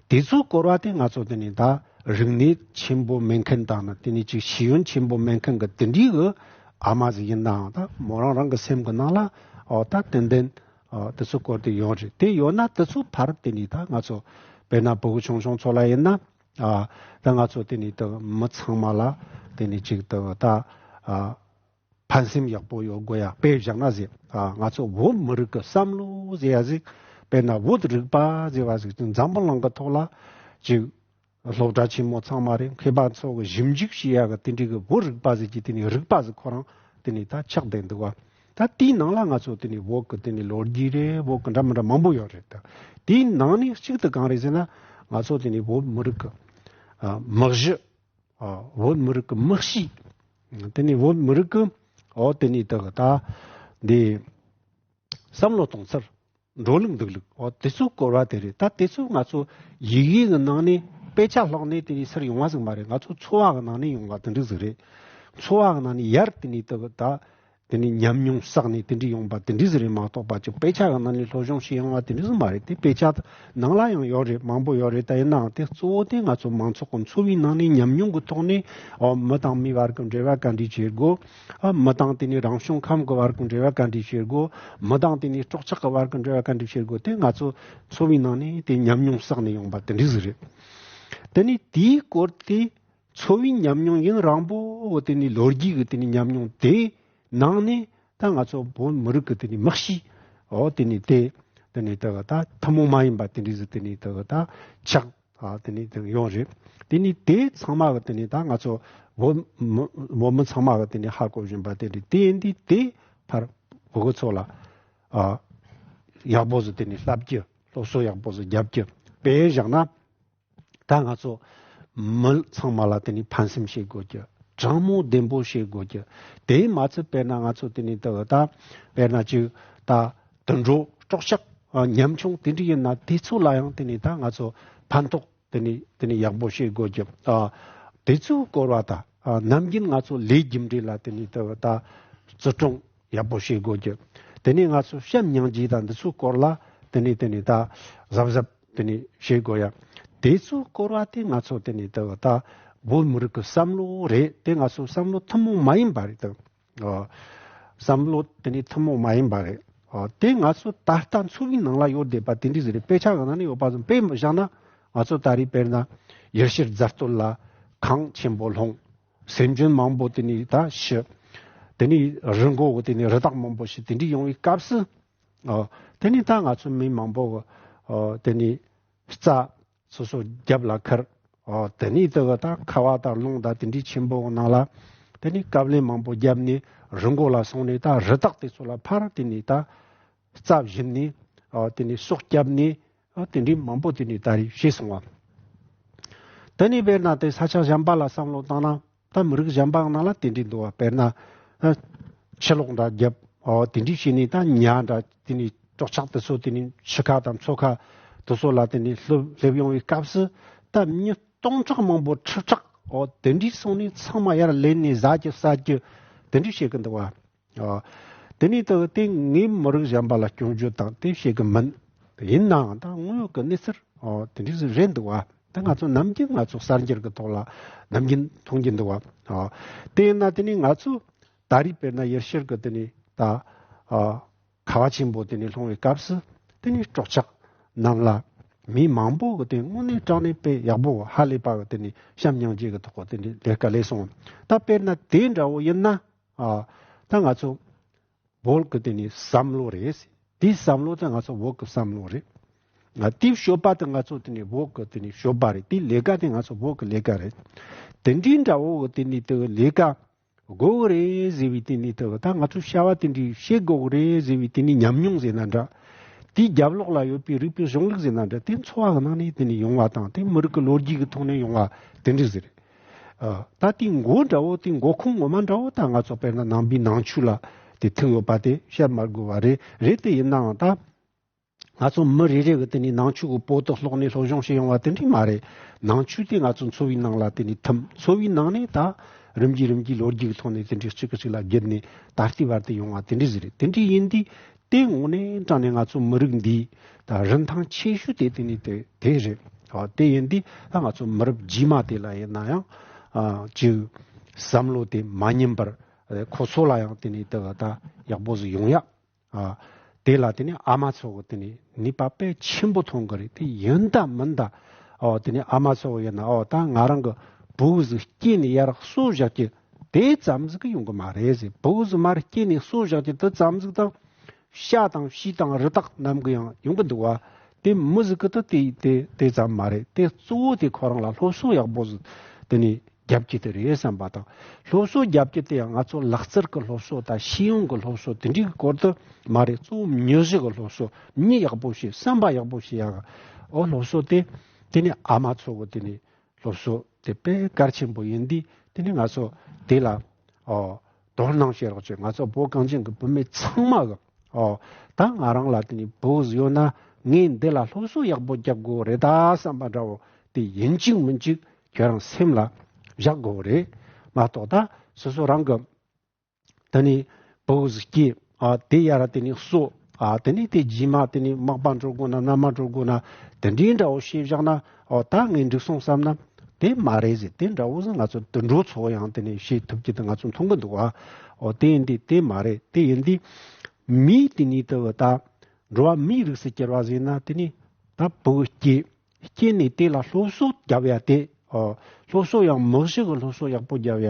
དེ་ཚོའི་སྐོར་བ་དེ་ང་ཚོ་དེ་ནས་ད་རིག་གནས་ཆེན་པོ་མེད་མཁན་དང་ནི། དེ་ནས་ཅིག་ཤེས་ཡོན་ཆེན་པོ་མེད་མཁན་གྱི་དེ་འདྲའི་གི་ཨ་མ་ཟིག་ཡིན་ནའང་། ད་མོ་རང་རང་གི་སེམས་ཀྱི་ནང་ལ། ཨོ། ད་ཏན་ཏན། ཨོ། དེ་ཚོའི་སྐོར་དེ་ཡོད་རེད། དེ་ཡོད་ན་དེ་ཚོའི་བར་དེ་ནས་ད་ང་ཚོ་དཔེར་ན་ཕྲུ་གུ་ཆུང་ཆུང་ཚོ་ལ་ཡིན་ན། ཨ། ད་ང་ཚོ་དེ་ནས་ད་མི་ཚང་མ་ལ་དེ་ནས་ཅིག་ད་ད། ཨ། ཕན་སེམས་ཡག་པོ་ཡོད་དགོས་ཡ། དཔེ་བཞག་ན་ཟེར། ཨ། ང་ཚོ་བོད་མི་རིགས་ཀྱི་བསམ་བློ་ཟེར་ཡ་ཟིག། དཔེར་ན་བོད་རིག་པ་ཟེར་བ་ཟིག་འཛམ་བུ་གླིང་གི་ཐོག་ལ་ཅིག་སློབ་གྲྭ་ཆེན་མོ་ཚང་མ་རེད། མཁས་པ་ཚོ་གི་ཞིབ་འཇུག་བྱེད་ཡ་གི་དེ་འདྲའི་གི་བོད་རིག་པ་ཟེར་གྱི་དེ་ནས་རིག་པ་ཟིག་ཁོ་རང་དེ་ནས་ད་ཆགས་བསྡད་འདུག་བ། ད་དེའི་ནང་ལ་ང་ཚོ་དེ་ནས་བོད་ཀྱི་དེ་ནས་ལོ་རྒྱུས་རེད། བོད་ཀྱི་འདྲ་མི་འདྲ་མང་པོ་ཡོད་རེད། ད་དེའི་ནང་ནས་གཅིག་ཏུ་གང་རེད་ཟེར་ན། ང་ཚོ་དེ་ནས་བོད་མི་རིགས་ཀྱི། ཨ། མི་གཞི། ཨ། བོད་མི་རིགས་ཀྱི་མི་གཤིས། དེ་ནས་བོད་མི་རིགས་ཀྱི། ཨོ། དེ་ནས་ད་ད་འདི་བསམ་བློ་གཏོང་ཚུལ། འགྲོ་ལུགས་འདུག་ལུགས། ཨོ། དེ་ཚོའི་སྐོར་བ་དེ་རེད། ད་དེ་ཚོ་ང་ཚོ་ཡི་གེ་གི་ནང་ནས་དཔེ་ཆ་ཀློག་ནས་དེ་ནས་ཚུར་ཡོང་བ་ཟིག་མ་རེད། ང་ཚོ་འཚོ་བ་གི་ནང་ནས་ཡོང་བ་དེ་འདྲ་ཟིག་རེད། འཚོ་བ་གི་ནང་ནས་ཡར་དེ་ནས་ད་ད། དེ་ནས་ཉམས་མྱོང་བསགས་ནས་དེ་འདྲ་ཡོང་པ་དེ་འདྲ་ཟིག་རེད་མ་གཏོགས་པ། ཅིག་དཔེ་ཆ་གི་ནང་ནས་སློབ་སྦྱོང་བྱས་ཡོང་བ་དེ་འདྲ་ཟིག་མ་རེད། དེ་དཔེ་ཆ་ནང་ལ་ཡང་ཡོད་རེད། མང་པོ་ཡོད་རེད། ད་ཡིན་ནའང་དེ་གཙོ་བོ་དེ་ང་ཚོ་མང་ཚོགས་ཀྱི་འཚོ་བའི་ནང་ནས་ཉམས་མྱོང་གི་ཐོག་ནས། ཨོ། མི་དང་མི་བར་གྱི་འབྲེལ་བ་ག་འདྲ་བྱེད་དགོས། ཨ། མི་དང་དེ་ནས་རང་བྱུང་ཁམས་ཀྱི་བར་གྱི་འབྲེལ་བ་ག་འདྲ་བྱེད་དགོས། མི་དང་དེ་ནས་སྲོག་ཆགས་ཀྱི་བར་གྱི་འབྲེལ་བ་ག་འདྲ་བྱེད་དགོས། དེ་ང་ཚོ་འཚོ་བའི་ནང་ནས་དེ་ཉམས་མྱོང་བསགས་ནས་ཡོང་པ་དེ་འདྲ་ཟིག་རེད། དེ་ནས་དེའི་སྐོར་དེ་འཚོ་བའི་ཉམས་མྱོང་ཡུན་རིང་པོ་དེ་ནས་ལོ་རྒྱུས་ཀྱི་དེ་ནས་ཉམས་མྱོང་དེ། ནང་ནས་ད་ང་ཚོ་བོད་མི་རིགས་ཀྱི་དེ་ནས་མི་གཤིས། ཨོ། དེ་ནས་དེ་དེ་ནས་ད་ད་ཐུན་མོང་མ་ཡིན་པ་དེ་འདྲ་ཟིག་དེ་ནས་ད་ད་ཆགས། ཨ། དེ་ནས་དེ་ཡོང་རེད། དེ་ནས་དེ་ཚང་མ་གི་དེ་ནས་ད་ང་ཚོ་བོད་མི་བོད་མི་ཚང་མ་གི་དེ་ནས་ཧ་གོ་བཞིན་པ་དེ་འདྲ། དེ་ཡིན་དུས་དེ་ཕར་བོད་གི་ཚོ་ལ། ཨ། ཡག་པོ་ཟིག་དེ་ནས་བསླབ་རྒྱུ། སློབ་གསོ་ཡག་པོ་ཟིག་རྒྱབ་རྒྱུ། དཔེ་བཞག་ན། ད་ང་ཚོ་མི་ཚང་མ་ལ་དེ་ནས་ཕན་སེམས་བྱེད་དགོས་རྒྱུ། དྲང་མོ་བདེན་པོ་བྱེད་དགོས་རྒྱུ། དེ་མ་ཚད་དཔེར་ན་ང་ཚོ་དེ་ནས་ད་ད་དཔེར་ན་ཅིག་ད་དུད་འགྲོ་སྲོག་ཆགས། ཨ། ཉམ་ཆུང་དེ་འདྲ་ཡིན་ན་དེ་ཚོ་ལ་ཡང་དེ་ནས་ད་ང་ཚོ་ཕན་ཐོགས་དེ་ནས་དེ་ནས་ཡག་པོ་བྱེད་དགོས་རྒྱུ། ཨ། དེ་ཚོའི་སྐོར་བ་དང་། ཨ། ནམ་རྒྱུན་ང་ཚོ་ལས་རྒྱུ་འབྲས་ལ་དེ་ནས་ད་ད་བརྩི་སྲུང་ཡག་པོ་བྱེད་དགོས་རྒྱུ། དེ་ནས་ང་ཚོ་བྱམས་སྙིང་རྗེ་དང་འདི་ཚོའི་སྐོར་ལ་དེ་ནས་དེ་ནས་ད་གཟབ་གཟབ་དེ་ནས་བྱེད་དགོས་ཡ། དེ་ཚོའི་སྐོར་བ་དེ་ང་ཚོ་དེ་ནས་ད་ད་བོད་མི་རིགས་ཀྱི་བསམ་བློ་རེད། དེ་ང་ཚོ་བསམ་བློ་ཐུན་མོང་མ་ཡིན་པ་རེད་ད། ཨ། བསམ་བློ་དེ་ནས་ཐུན་མོང་མ་ཡིན་པ་རེད། ཨ། དེ་ང་ཚོ་ད་ལྟ་འཚོ་བའི་ནང་ལ་ཡོད་བསྡད་པ་དེ་འདྲ་ཟིག་རེད། དཔེ་ཆ་གི་ནང་ནས་ཡོད་པ་ཙམ་དཔེ་བཞག་ན། ང་ཚོ་ད་རེས་དཔེར་ན་ཡུལ་ཤུལ་རྫ་སྟོད་ལ་གངས་ཆེན་པོ་ལྷུང་། སེམས་ཅན་མང་པོ་དེ་ནས་ད་ཤི། དེ་ནས་རི་མགོ་གི་དེ་ནས་རི་དྭགས་མང་པོ་ཤི། དེ་འདྲ་ཡོང་བའི་སྐབས་སུ། ཨ། དེ་ནས་ད་ང་ཚོ་མི་མང་པོ་གི། ཨ། དེ་ནས་རྩྭ་སོ་སོ་རྒྱབ་ལ་ཁུར། ཨོ། དེ་ནས་དེ་གི་ད་ཁ་བ་དང་རླུང་དང་དེ་འདྲའི་ཆེན་པོ་གི་ནང་ལ། དེ་ནས་བཀབ་ལེན་མང་པོ་བརྒྱབ་ནས་རི་མགོ་ལ་སོང་ནས། ད་རི་དྭགས་དེ་ཚོ་ལ་ཕར་དེ་ནས་ད་རྩྭ་བྱིན་ནས། ཨོ། དེ་ནས་སོ་བརྒྱབ་ནས། ཨོ། དེ་འདྲའི་མང་པོ་དེ་ནས་ད་རེས་བྱས་སོང་བ། དེ་ནས་དཔེར་ན་དེ་ས་ཆ་གཞན་པ་ལ་བསམ་བློ་བཏང་ན། ད་མི་རིགས་གཞན་པ་ནང་ལ་དེ་འདྲའི་འདུག་བ། དཔེར་ན། ཨ། ཕྱི་ལོགས་འདྲ་རྒྱབ། ཨོ། དེ་འདྲའི་བྱས་ནས་ད་ཉ་འདྲ་དེ་ནས་སྲོག་ཆགས་དེ་ཚོ་དེ་ནས་ཆུ་ཁ་དང་མཚོ་ཁ་དེ་ཚོ་ལ་དེ་ནས་སླེབས་སླེབས་ཡོང་བའི་སྐབས་སུ། ད་མི་སྟོང་ཕྲག་མང་པོ་ཁྲི་ཕྲག། ཨོ། དེ་འདྲའི་སོང་ནས་ཚང་མ་ཡར་ལེན་ནས་ཟ་རྒྱུ་ཟ་རྒྱུ་དེ་འདྲའི་བྱེད་ཀྱི་འདུག་བ། ཨོ། དེ་ནས་ད་དེ་ངས་མི་རིགས་གཞན་པ་ལ་སྐྱོན་བརྗོད་དང་དེ་བྱེད་ཀྱི་མིན། ཡིན་ནའང་ད་དངོས་ཡོད་ཀྱི་གནས་ཚུལ། ཨོ་དེ་འདྲ་ཟིག་རེད་འདུག་བ། ད་ང་ཚོ་ནམ་རྒྱུན་ང་ཚོ་གསར་འགྱུར་གི་ཐོག་ལ་ནམ་རྒྱུན་མཐོང་གི་འདུག་བ། ཨོ་དེ་ཡིན་ན་དེ་ནི་ང་ཚོ་ད་རེས་དཔེར་ན་ཡུལ་ཤུལ་གི་དེ་ནི་ད་ཨོ་ཁ་བ་ཆེན་པོ་དེ་ནི་ལྷུང་བའི་སྐབས་སུ་དེ་ནི་སྲོག་ཆགས་རྣམས་ལ་མི་མང་པོ་གི་དེ་དངོས་གནས་དྲང་གནས་དཔེ་ཡག་པོ་ཧ་ལས་པ་གི་དེ་ནི་བྱམས་སྙིང་རྗེ་གི་ཐོག་གི་དེ་ནི་ལས་ཀ་ལས་སོང་། ད་དཔེར་ན་དེ་འདྲ་བོ་ཡིན་ན་ཨ་ད་ང་ཚོ་བོད་ཀྱི་དེ་ནི་བསམ་བློ་རེད། དེའི་བསམ་བློ་དེ་ང་ཚོ་བོད་ཀྱི་བསམ་བློ་རེད། ང་དེའི་སྤྱོད་པ་དེ་ང་ཚོ་དེ་ནི་བོད་ཀྱི་དེ་ནི་སྤྱོད་པ་རེད། དེའི་ལས་ཀ་དེ་ང་ཚོ་བོད་ཀྱི་ལས་ཀ་རེད། དེ་འདྲའི་འདྲ་བོ་གི་དེ་ནི་དེ་ལས་ཀ་དགོས་གི་རེད་ཟེར་བའི་དེ་ནི་དེ་ད་ང་ཚོ་བྱ་བ་དེ་འདྲའི་བྱེད་དགོས་གི་རེད་ཟེར་བའི་དེ་ནི་ཉམས་མྱོང་ཟེར་ན་འདྲ། དེའི་རྒྱབ་ལོགས་ལ་ཡོད་པའི་རིག་པའི་གཞུང་ལུགས་ཟེར་ན་འདྲ། དེ་འཚོ་བ་གི་ནང་ནས་དེ་ནི་ཡོང་བ་དང་དེ་མི་རིགས་ཀྱི་ལོ་རྒྱུས་ཀྱི་ཐོག་ནས་ཡོང་བ་དེ་འདྲ་ཟིག་རེད། ཨ། ད་དེའི་མགོ་འདྲ་བོ་དེའི་མགོ་ཁུངས་ངོ་མ་འདྲ་བོ་ད་ང་ཚོ་དཔེར་ན་ནང་པའི་ནང་ཆོས་ལ་དེ་ཐུག་ཡོད་པ་དེ་བཤད་མ་དགོས་པ་རེད། རེད་དེ་ཡིན་ནའང་ད་ང་ཚོ་མི་རེ་རེ་གི་དེ་ནི་ནང་ཆོས་ཀྱི་པོ་ཏི་ཀློག་ནས་སློབ་སྦྱོང་བྱེད་ཡོང་བ་དེ་འདྲ་མ་རེད། ནང་ཆོས་དེ་ང་ཚོ་འཚོ་བའི་ནང་ལ་དེ་ནི་ཐིམ། འཚོ་བའི་ནང་ནས་ད་རིམ་གྱིས་རིམ་གྱིས་ལོ་རྒྱུས་ཀྱི་ཐོག་ནས་དེ་འདྲ་གཅིག་གིས་གཅིག་ལ་བརྒྱུད་ནས་ད་ལྟའི་བར་དུ་ཡོང་བ་དེ་འདྲ་ཟིག་རེད། དེ་འདྲ་ཡིན་དུས་དེ་དངོས་གནས་དྲང་གནས་ང་ཚོ་མི་རིགས་འདིའི་ད་རིན་ཐང་ཆེ་ཤོས་དེ་དེ་ནི་དེ་དེ་རེད། ཨ། དེ་ཡིན་དུས་ད་ང་ཚོ་མི་རབས་རྗེས་མ་དེ་ལ་ཡིན་ན་ཡང་ཨ་ཅིག་བསམ་བློ་དེ་མ་ཉམས་པར་ཨ་ཁོ་ཚོ་ལ་ཡང་དེ་ནི་དེ་ད་ཡག་པོ་ཟིག་ཡོང་ཡ། ཨ། དེ་ལ་དེ་ནི་ཨ་མ་ཚོ་གི་དེ་ནི་ནུས་པ་དཔེ་ཆེན་པོ་ཐོན་གི་རེད། དེ་ཡིན་ད་མིན་ད་ཨོ་དེ་ནི་ཨ་མ་ཚོ་གི་ཡིན་ན་ཨོ་ད་ང་རང་གི་བུ་ཟིག་སྐྱེས་ནས་ཡར་གསོ་བཞག་རྒྱུ་དེ་ཙམ་ཟིག་གི་ཡོང་གི་མ་རེད་ཟེར། བུ་ཟིག་མར་སྐྱེས་ནས་གསོ་བཞག་རྒྱུ་དེ་ཙམ་ཟིག་དང་། ཤ་དང་ཕྱེ་དང་རི་དྭགས་རྣམས་ཀྱི་ཡང་ཡོང་གི་འདུག་བ། དེ་མི་ཟིག་གི་ད་དེ་དེ་དེ་ཙམ་མ་རེད། དེ་གཙོ་བོ་དེ་ཁོ་རང་ལ་སློབ་གསོ་ཡག་པོ་ཟིག་དེ་ནི་རྒྱབ་ཀྱི་དེ་རེད་བསམ་པ་དང་། སློབ་གསོ་རྒྱབ་ཀྱི་དེ་ཡང་ང་ཚོ་ལག་རྩལ་གྱི་སློབ་གསོ་དང་ཤེས་ཡོན་གྱི་སློབ་གསོ་དེ་འདྲའི་གི་སྐོར་དུ་མ་རེད། གཙོ་བོ་མྱི་གཤིས་ཀྱི་སློབ་གསོ། མྱི་ཡག་པོ་བྱེད། བསམ་པ་ཡག་པོ་བྱེད་ཡག་ཨོ་སློབ་གསོ་དེ་དེ་ནི་ཨ་མ་ཚོ་གི་དེ་ནི་སློབ་གསོ་དེ་དཔེ་གལ་ཆེན་པོ་ཡིན་དུས་དེ་ནི་ང་ཚོ་དེ་ལ་ཨོ་དོ་སྣང་བྱེད་རོགས་བྱེད། ང་ཚོ་བོད་གངས་ཅན་གྱི་བུད་མེད་ཚང་མ་གི་ཨོ་ད་ང་རང་ལ་དེ་ནི་བུ་ཡོད་ན་ངས་འདི་ལ་སློབ་གསོ་ཡག་པོ་རྒྱབ་དགོས་རེད་ད་བསམ་པ་འདྲ་བོ་དེ་ཡིན་གཅིག་མིན་གཅིག་ཁྱོད་རང་སེམས་ལ་བཞག་དགོས་རེད་མ་གཏོགས། ད་སོ་སོ་རང་གི་དེ་ནི་བུ་སྐྱེས་ཨ་དེ་ཡར་དེ་ནི་གསོ་ཨ་དེ་ནི་དེ་རྗེས་མ་དེ་ནི་མག་པ་འགྲོ་དགོས་ན་མནའ་མ་འགྲོ་དགོས་ན་དེ་འདྲའི་འདྲ་བོ་བྱས་བཞག་ན་ཨོ་ད་ངས་འགྲིག་སོང་བསམ་ན་དེ་མ་རེད་ཟེར། དེ་འདྲ་བོ་ཟེར་ང་ཚོ་དུད་འགྲོ་ཚོ་ཡང་དེ་ནི་བྱེད་ཐུབ་ཀྱི་དེ་ང་ཚོ་མཐོང་གི་འདུག་ཨ། ཨོ་དེ་ཡིན་དུས་དེ་མ་རེད། དེ་ཡིན་དུས་མིའི་དེ་ནི་དེ་བ་ད་འགྲོ་བ་མིའི་རིགས་སུ་གྱུར་བ་ཟེར་ན་དེ་ནི་ད་བུ་སྐྱེས། སྐྱེས་ནས་དེ་ལ་སློབ་གསོ་རྒྱབ་ཡ་དེ། ཨོ། སློབ་གསོ་ཡང་མི་གཤིས་ཀྱི་སློབ་གསོ་ཡག་པོ་རྒྱབ་ཡ།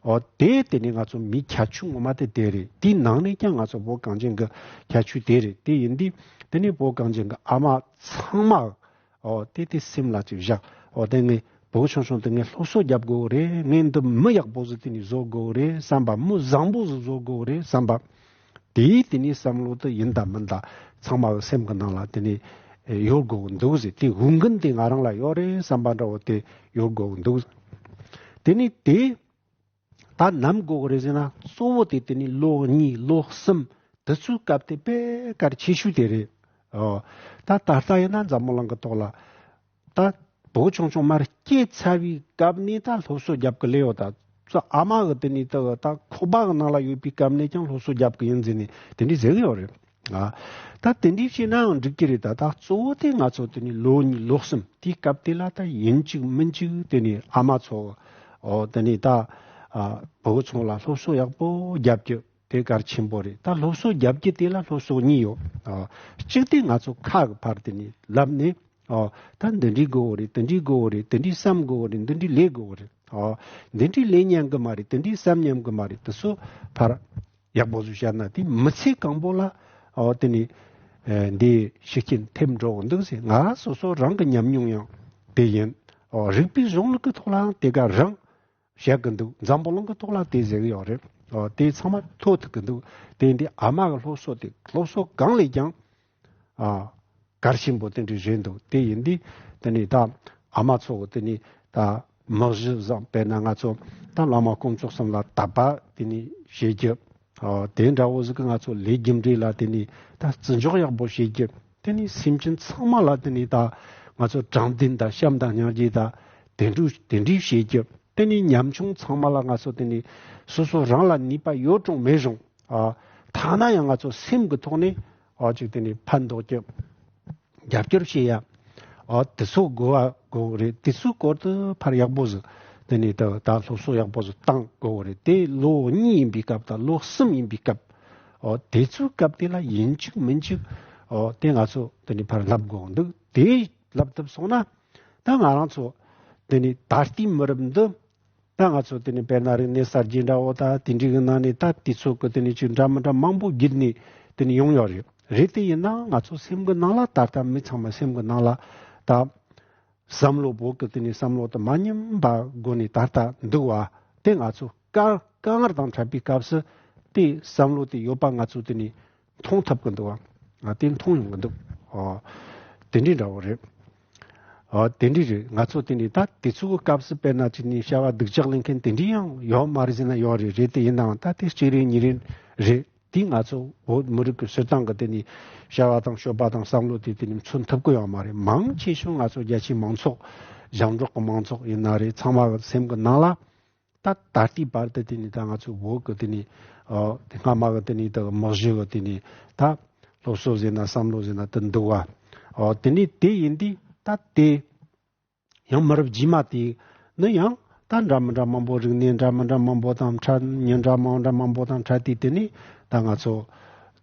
ཨོ། དེ་དེ་ནི་ང་ཚོ་མིའི་ཁྱད་ཆོས་ངོ་མ་དེ་དེ་རེད། དེའི་ནང་ནས་ཀྱང་ང་ཚོ་བོད་གངས་ཅན་གྱི་ཁྱད་ཆོས་དེ་རེད། དེ་ཡིན་དུས་དེ་ནི་བོད་གངས་ཅན་གྱི་ཨ་མ་ཚང་མ། ཨོ། དེ་དེ་སེམས་ལ་ཅིག་བཞག་ཨོ། དེ་ངས་བོད་ཆུང་ཆུང་དེ་ངས་སློབ་གསོ་རྒྱབ་དགོས་རེད། ངས་འདི་མི་ཡག་པོ་ཟིག་དེ་ནི་བཟོ་དགོས་རེད་བསམ་པ། མི་བཟང་པོ་ཟིག་བཟོ་དགོས་རེད་བསམ་པ། དེའི་དེ་ནི་བསམ་བློ་དེ་ཡིན་དང་མིན་དང་ཚང་མ་གི་སེམས་ཀྱི་ནང་ལ་དེ་ནི་ཡོད་དགོས་འདུག་ཟེར། དེ་འོས་འགན་དེ་ང་རང་ལ་ཡོད་རེད་བསམ་པ་འདྲ་བོ་དེ་ཡོད་དགོས་འདུག་དེ་ནི་དེ་ད་ནམ་དགོས་རེད་ཟེར་ན་གཙོ་བོ་དེ་དེ་ནི་ལོ་གཉིས་ལོ་གསུམ་དེ་ཚོའི་སྐབས་དེ་དཔེ་གལ་ཆེ་ཤོས་དེ་རེད། ཨོ། ད་ད་ལྟ་ཡིན་ན་འཛམ་བུ་གླིང་གི་ཐོག་ལ་ད་བུ་ཆུང་ཆུང་མར་སྐྱེས་ཚར་བའི་སྐབས་ནས་ད་སློབ་གསོ་རྒྱབ་ཀྱི་ལས་ཡོད་ད། ཚོ་ཨ་མ་གི་དེ་ནས་ད་ད་ཁོག་པ་གི་ནང་ལ་ཡོད་པའི་སྐབས་ནས་ཀྱང་སློབ་གསོ་རྒྱབ་ཀྱི་ཡིན་ཟེར་ནས་དེ་འདྲས་ཟེར་གི་ཡོད་རེད། ཨ། ད་དེ་འདྲས་བྱས་ནའང་འགྲིག་གི་རེད། ད་ད་གཙོ་བོ་དེ་ང་ཚོ་དེ་ནས་ལོ་གཉིས་ལོ་གསུམ་དེའི་སྐབས་དེ་ལ་ད་ཡིན་གཅིག་མིན་གཅིག་དེ་ནས་ཨ་མ་ཚོ་ཨོ་དེ་ནས་ད་ཨ་བུ་ཆུང་ལ་སློབ་གསོ་ཡག་པོ་རྒྱབ་རྒྱུ། དེ་གལ་ཆེན་པོ་རེད། ད་སློབ་གསོ་རྒྱབ་རྒྱུ་དེ་ལ་སློབ་གསོ་གཉིས་ཡོད། ཨ། གཅིག་དེ་ང་ཚོ་ཁ་གི་ཕར་དེ་ནས་ལབ་ནས། ཨ། ད་འདི་འདྲའི་དགོས་རེད། དེ་འདྲའི་དགོས་རེད། དེ་འདྲའི་བསམ་དགོས་རེད། འདི་འདྲའི་ལས་དགོས་རེད། ཨ། འདི་འདྲའི་ལས་ཉན་གི་མ་རེད། དེ་འདྲའི་བསམ་ཉན་གི་མ་རེད། དེ་ཚོ་ཕར་ཡག་པོ་བཟོས་བཤད་ན་དེ་མི་ཚེ་གང་པོ་ལ། ཨ། དེ་ནས་ཨ་འདི་ཤུགས་རྐྱེན་ཐེབས་འགྲོ་གི་འདུག་ཟེར། ང་སོ་སོ་རང་གི་ཉམས་མྱོང་ཡང་དེ་ཡིན། ཨ། རིག་པའི་གཞུང་ལུགས་ཀྱི་ཐོག་ལའང་དེ་ག་རང་། བཤད་གི་འདུག་འཛམ་བུ་གླིང་གི་ཐོག་ལ་དེ་ཟེར་གི་ཡོད་རེད། ཨོ། དེ་ཚང་མ་ཐོས་ཐུབ་གི་འདུག་དེ་འདི་ཨ་མ་གི་སློབ་གསོ་དེ་སློབ་གསོ་གང་ལས་ཀྱང་ཨ་གལ་ཆེན་པོ་དེ་འདྲ་རེད་འདུག་དེ་ཡིན་དུས་དེ་ནི་ད་ཨ་མ་ཚོ་གི་དེ་ནི་ད་མི་གཞི་བཟང་། དཔེར་ན་ང་ཚོ་ད་བླ་མ་དཀོན་མཆོག་གསུམ་ལ་དད་པ་དེ་ནི་བྱེད་རྒྱུ། ཨོ། དེ་འདྲ་བོ་ཟིག་གི་ང་ཚོ་ལས་རྒྱུ་འབྲས་ལ་དེ་ནི་ད་བརྩི་འཇོག་ཡག་པོ་བྱེད་རྒྱུ། དེ་ནི་སེམས་ཅན་ཚང་མ་ལ་དེ་ནི་ད་ང་ཚོ་དྲང་བདེན་དང་བྱམས་དང་སྙིང་རྗེ་དང་དེ་འདྲ་དེ་འདྲ་བྱེད་རྒྱུ། དེ་ནི་ཉམ་ཆུང་ཚང་མ་ལ་ང་ཚོ་དེ་ནི་སོ་སོ་རང་ལ་ནུས་པ་ཡོད་རུང་མེད་རུང་། ཨ། ཐ་ན་ཡང་ང་ཚོ་སེམས་ཀྱི་ཐོག་ནས་ཨ་ཅིག་དེ་ནི་ཕན་འདོགས་རྒྱུ། རྒྱབ་སྐྱོར་བྱེད་ཡ། ཨོ་དེ་ཚོ་དགོས་པ་དགོས་རེད། དེ་ཚོའི་སྐོར་དུ་ཕར་ཡག་པོ་ཟིག་དེ་ནས་ད་ད་སློབ་གསོ་ཡག་པོ་ཟིག་བཏང་དགོས་རེད། དེ་ལོ་གཉིས་ཡིན་པའི་སྐབས་དང་ལོ་གསུམ་ཡིན་པའི་སྐབས། ཨོ་དེ་ཚོའི་སྐབས་དེ་ལ་ཡིན་གཅིག་མིན་གཅིག་ཨོ་དེ་ང་ཚོ་དེ་ནས་ཕར་ལབ་དགོས་འདུག་དེ་ལབ་ཐུབ་སོང་ན་ད་ང་རང་ཚོ་དེ་ནས་ད་ལྟའི་མི་རབས་འདི། ད་ང་ཚོ་དེ་ནི་དཔེར་ན་རིག་གནས་གསར་བརྗེ་འདྲ་བོ་ད་དེ་འདྲའི་གི་ནང་ནས་ད་དུས་ཚོད་ཀྱི་དེ་ནི་ཅིག་འདྲ་མི་འདྲ་མང་པོ་བརྒྱུད་ནས་དེ་ནི་ཡོང་ཡོད་རེད། རེད་དེ་ཡིན་ན་ང་ཚོ་སེམས་ཀྱི་ནང་ལ་ད་ལྟ་མི་ཚང་མ་སེམས་ཀྱི་ནང་ལ་ད་བསམ་བློ་བོད་ཀྱི་དེ་ནི་བསམ་བློ་དེ་མ་ཉམས་པ་སྒོ་ནས་ད་ལྟ་འདུག་བ། དེ་ང་ཚོ་དཀའ་དཀའ་ངལ་དང་འཕྲད་པའི་སྐབས་སུ་དེ་བསམ་བློ་དེ་ཡོད་པ་ང་ཚོ་དེ་ནི་མཐོང་ཐུབ་ཀྱི་འདུག་བ། ང་དེ་མཐོང་ཡོང་གི་འདུག་ཨོ། དེ་འདྲའི་འདྲ་བོ་རེད། ཨོ་དེ་འདྲའི་རེད། ང་ཚོ་དེ་འདྲའི་ད་དེ་ཚོའི་སྐབས་སུ་དཔེར་ན་ཅིག་ནས་བྱ་བ་སྡུག་ཅག་ལེན་མཁན་དེ་འདྲའི་ཡང་ཡོད་མ་རེད་ཟེར་ན་ཡོད་རེད། རེད་དེ་ཡིན་ནའང་ད་དེ་གཅིག་རེད་གཉིས་རེད་རེད། དེ་ང་ཚོ་བོད་མི་རིགས་ཀྱི་སྤྱིར་བཏང་གི་དེ་ནས་བྱ་བ་དང་སྤྱོད་པ་དང་བསམ་བློ་དེ་དེ་ནས་མཚོན་ཐུབ་ཀྱི་ཡོད་མ་རེད། མང་ཆེ་ཤོས་ང་ཚོ་རྒྱ་ཆེའི་མང་ཚོགས་ཞབས་འབྲོག་གི་མང་ཚོགས་ཡིན་ན་རེད། ཚང་མ་གི་སེམས་ཀྱི་ནང་ལ། ད་ད་ལྟའི་བར་དུ་དེ་ནི་ད་ང་ཚོའི་བོད་ཀྱི་དེ་ནི་ཨ་དེ་སྔ་མ་གི་དེ་ནི་ད་མི་གཞི་གི་དེ་ནི་ད་སློབ་གསོ་ཟེར་ན་བསམ་བློ་ཟེར་ན་དེ་འདུག་བ། ཨོ་དེ་ནི་དེ་ཡིན་དུས་ད་དེ་ཡང་མི་རབས་རྗེས་མ་དེ་ནི་ཡང་ད་འདྲ་མི་འདྲ་མང་པོ་རིག་གནས་འདྲ་མི་འདྲ་མང་པོ་དང་འཕྲད། མི་འདྲ་མི་འདྲ་མང་པོ་དང་འཕྲད་དུས་དེ་ནི་ད་ང་ཚོ་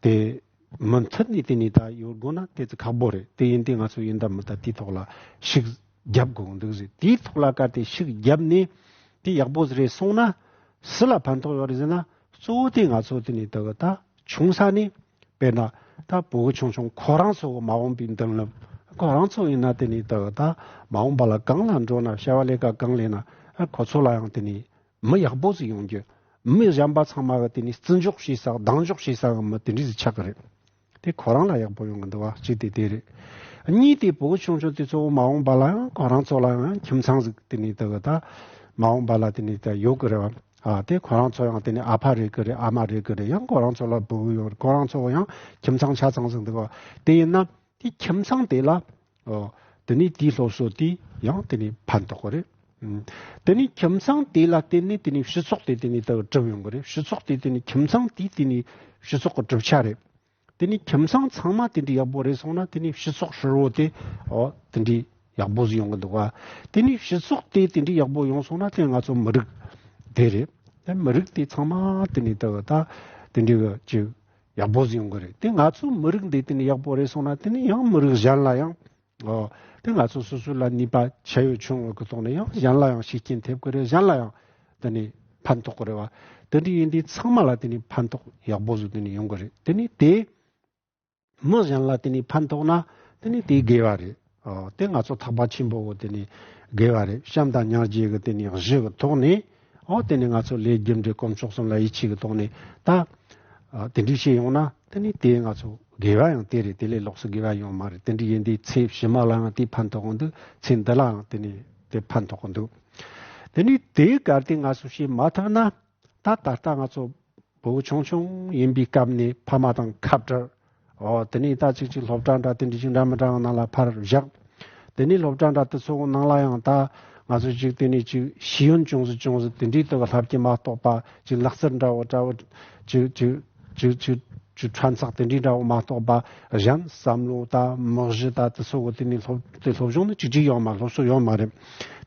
དེ་མུ་མཐུད་ནས་དེ་ནི་ད་ཡོད་དགོས་ན་དེ་ཚོ་ཁག་པོ་རེད། དེ་ཡིན་དུས་ང་ཚོ་ཡིན་ད་མིན་ད་དེའི་ཐོག་ལ་ཤུགས་རྒྱབ་དགོས་འདུག་ཟེར། དེའི་ཐོག་ལ་གལ་ཏེ་ཤུགས་བརྒྱབ་ནས་དེ་ཡག་པོ་རེད་སོང་ན་སུ་ལ་ཕན་ཐོགས་ཡོད་རེད་ཟེར་ན། གཙོ་བོ་དེ་ང་ཚོ་དེ་ནས་ད་གི་ད་ཆུང་ས་ནས་དཔེར་ན་ད་བུ་གུ་ཆུང་ཆུང་ཁོ་རང་ཚོ་གི་མ་འོངས་པའི་མདུན་ལམ། ཁོ་རང་ཚོ་ཡིན་ན་དེ་ནས་ད་གི་ད་མ་འོངས་པ་ལ་གང་ལ་འགྲོ་ན་བྱ་བ་ལས་ཀ་གང་ལས་ན་ཨ་ཁོ་ཚོ་ལ་ཡང་དེ་ནས་མི་ཡག་པོ་ཞིག་ཡོང་རྒྱུ། མི་གཞན་པ་ཚང་མ་གི་དེ་ནས་བརྩི་འཇོག་བྱེད་ས་གདེང་འཇོག་བྱེད་ས་གི་མི་དེ་འདྲ་ཞིག་ཆགས་གི་རེད། དེ་ཁོ་རང་ལ་ཡག་པོ་ཡོང་གི་འདུག་བ། གཅིག་དེ་དེ་རེད། གཉིས་དེ་བུ་གུ་ཆུང་ཆུང་དེ་ཚོ་མ་འོངས་པ་ལ་ཡང་ཁོ་རང་ཚོ་ལ་ཡང་ཁྱིམ་ཚང་ཟིག་དེ་ནས་དེ་གི་ད་མ་འོངས་པ་ལ་དེ་ནས་ད་ཡོད་གི་རེད་བ། ཨ་དེ་ཁོ་རང་ཚོ་ཡང་དེ་ནས་ཨ་ཕ་རེད་གི་རེད། ཨ་མ་རེད་གི་རེད། ཡང་ཁོ་རང་ཚོ་ལ་བུ་གུ་ཡོད་རེད། ཁོ་རང་ཚོ་ཡང་ཁྱིམ་ཚང་ཆ་ཚང་ཟིག་འདུག་བ། དེ་ཡིན་ན་དེ་ཁྱིམ་ཚང་དེ་ལ་ཨོ་དེ་ནས་དེའི་སློབ་གསོ་དེ་ཡང་དེ་ནས་ཕན་ཐོགས་གི་རེད། ཨུམ། དེ་ནས་ཁྱིམ་ཚང་དེ་ལ་བརྟེན་ནས་དེ་ནས་སྤྱི་ཚོགས་དེ་དེ་ནས་ད་གི་གྲུབ་ཡོང་གི་རེད། སྤྱི་ཚོགས་དེ་དེ་ནས་ཁྱིམ་ཚང་དེ་དེ་ནས་སྤྱི་ཚོགས་ཀྱི་གྲུབ་ཆ་རེད། དེ་ནས་ཁྱིམ་ཚང་ཚང་མ་དེ་འདྲའི་ཡག་པོ་རེད་སོང་ན་དེ་ནས་སྤྱི་ཚོགས་ཧྲིལ་བོ་དེ་ཨོ་དེ་འདྲའི་ཡག་པོ་ཟིག་ཡོང་གི་འདུག་བ། དེ་ནས་སྤྱི་ཚོགས་དེ་དེ་འདྲའི་ཡག་པོ་ཡོང་སོང་ན་དེ་ང་ཚོ་མི་རིགས་དེ་རེད། དེ་མི་རིགས་དེ་ཚང་མ་དེ་ནས་ད་གི་ད་དེ་འདྲའི་གི་ཅིག་ཡག་པོ་ཟིག་ཡོང་གི་རེད། དེ་ང་ཚོའི་མི་རིགས་འདི་དེ་ནས་ཡག་པོ་རེད་སོང་ན་དེ་ནས་ཡང་མི་རིགས་གཞན་ལ་ཡང་ཨོ། དེ་ང་ཚོ་སོ་སོ་ལ་ནུས་པ་ཆེ་ཡོད་ཆུང་ཡོད་ཀྱི་ཐོག་ནས་ཡང་གཞན་ལ་ཡང་ཤུགས་རྐྱེན་ཐེབས་ཀྱི་རེད། གཞན་ལ་ཡང་དེ་ནས་ཕན་ཐོགས་ཀྱི་རེད་བ། དེ་འདྲ་ཡིན་དུས་ཚང་མ་ལ་དེ་ནས་ཕན་ཐོགས་ཡག་པོ་ཟིག་དེ་ནས་ཡོང་གི་རེད། དེ་ནས་དེ་མི་གཞན་ལ་དེ་ནས་ཕན་ཐོགས་ན་དེ་ནས་དེ་དགེ་བ་རེད། ཨོ། དེ་ང་ཚོ་ཐེག་པ་ཆེན་པོ་གི་དེ་ནས་དགེ་བ་རེད། བྱམས་དང་སྙིང་རྗེ་གི་དེ་ནས་གཞི་གི་ཐོག་ནས། ཨོ། དེ་ནས་ང་ཚོ་ལས་རྒྱུ་འབྲས་དཀོན་མཆོག་གསུམ་ལ་ཡིད་ཆེས་ཀྱི་ཐོག་ནས་ད། ཨ། དེ་འདྲ་བྱས་ཡོང་ན་དེ་ནས་དེ་ང་ཚོ་དགེ་བ་ཡང་དེ་རེད། དེ་ལས་ལོགས་སུ་དགེ་བ་ཡོང་མ་རེད། དེ་འདྲ་ཡིན་དུས་ཚེ་ཕྱི་མ་ལ་ཡང་དེ་ཕན་ཐོགས་གི་འདུག་ཚེ་འདི་ལའང་དེ་ནས་དེ་ཕན་ཐོགས་གི་འདུག་དེ་ནས་དེའི་གལ་ཏེ་ང་ཚོ་བྱེད་མ་ཐུབ་ན་ད་ད་ལྟ་ང་ཚོ་བུ་ཆུང་ཆུང་ཡིན་པའི་སྐབས་ནས་ཕ་མ་དང་ཁ་བྲལ། ཨོ། དེ་ནས་ད་ཅིག་ཅིག་སློབ་གྲྭ་འདྲ་དེ་འདྲ་ཅིག་འདྲ་མི་འདྲ་ནང་ལ་ཕར་བཞག་དེ་ནས་སློབ་གྲྭ་འདྲ་དེ་ཚོ་ནང་ལ་ཡང་ད་ང་ཚོ་ཅིག་དེ་ནས་ཅིག་ཤེས་ཡོན་ཅུང་ཟད་ཅུང་ཟད་དེ་འདྲའི་དུ་བ་ལྷབ་ཀྱི་མ་གཏོགས་པ་ཅིག་ལག་རྩལ་འདྲ་བོ་འདྲ་བོ་ཅིག་ཅིག་ཅིག་ཅིག་ཅིག་ཕྲན་ཚེགས་དེ་འདྲའི་འདྲ་བོ་མ་གཏོགས་པ་གཞན་བསམ་བློ་ད་མི་གཞི་ད་དེ་ཚོ་གི་དེ་ནས་སློབ་དེ་སློབ་སྦྱོང་ནི་ཅིག་ཅིག་ཡོད་མ་སློབ་གསོ་ཡོད་མ་རེད།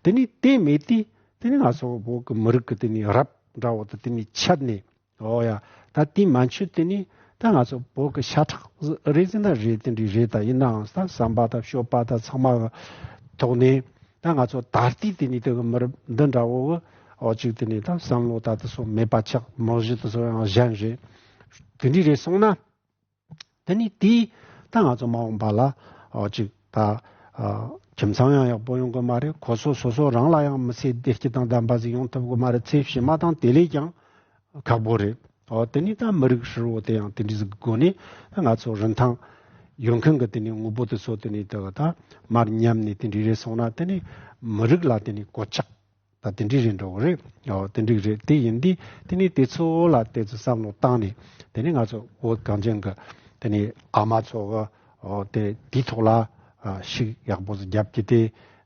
དེ་ནས་དེ་མེད་དུས་དེ་ནས་ང་ཚོ་བོད་ཀྱི་མི་རིགས་ཀྱི་དེ་ནས་རབ་འདྲ་བོ་དེ་དེ་ནས་ཆད་ནས། ཨོ་ཡ། ད་དེ་མན་ཆོད་དེ་ནི་ད་ང་ཚོ་བོད་ཀྱི་ཤ་ཁྲག་རེད་ཟེར་ན་རེད། དེ་འདྲའི་རེད། ད་ཡིན་ནའང་ད་བསམ་པ་དང་སྤྱོད་པ་དང་ཚང་མ་གི་ཐོག་ནས་ད་ང་ཚོ་ད་ལྟའི་དེ་ནི་དེ་གི་མི་རབས་འདི་འདྲ་བོ་གི་ཨོ་ཅིག་དེ་ནི་ད་བསམ་བློ་ད་དེ་ཚོ་མེད་པ་ཆགས། མི་གཞི་དེ་ཚོ་ཡང་གཞན་རེད། དེ་འདྲའི་རེད་སོང་ན། དེ་ནི་དེས་ད་ང་ཚོ་མ་འོངས་པ་ལ་ཨོ་ཅིག་ད་ཨ་ཁྱིམ་ཚང་ཡང་ཡག་པོ་ཡོང་གི་མ་རེད། ཁོ་ཚོ་སོ་སོ་རང་ལ་ཡང་མི་ཚེ་བདེ་སྐྱིད་དང་ལྡན་པ་ཞིག་ཡོང་ཐུབ་གི་མ་རེད། ཚེ་ཕྱི་མ་དང་དེ་ལས་ཀྱང་ཁག་པོ་རེད། ཨོ་དེ་ནི་ད་མི་རིགས་ཧྲིལ་བོ་དེ་ཡང་དེ་འདྲའི་ཟིག་གི་སྒོ་ནས་ད་ང་ཚོ་རིན་ཐང་ཡོད་མཁན་གི་དེ་ནི་དངོས་པོ་དེ་ཚོ་དེ་ནི་ད་ད་མར་ཉམས་ནས་དེ་འདྲའི་རེད་སོང་ན་དེ་ནི་མི་རིགས་ལ་དེ་ནི་གོད་ཆག་ད་དེ་འདྲའི་རེད་འགྲོ་གི་རེད། ཨོ་དེ་འདྲའི་རེད། དེ་ཡིན་དུས་དེ་ནི་དེ་ཚོ་ལ་དེ་ཚོ་བསམ་བློ་བཏང་ནས་དེ་ནི་ང་ཚོ་བོད་གངས་ཅན་གི་དེ་ནི་ཨ་མ་ཚོ་གི་ཨོ་དེ་དེའི་ཐོག་ལ་ཨ་ཤུགས་ཡག་པོ་ཞིག་རྒྱབ་ཀྱི་དེ་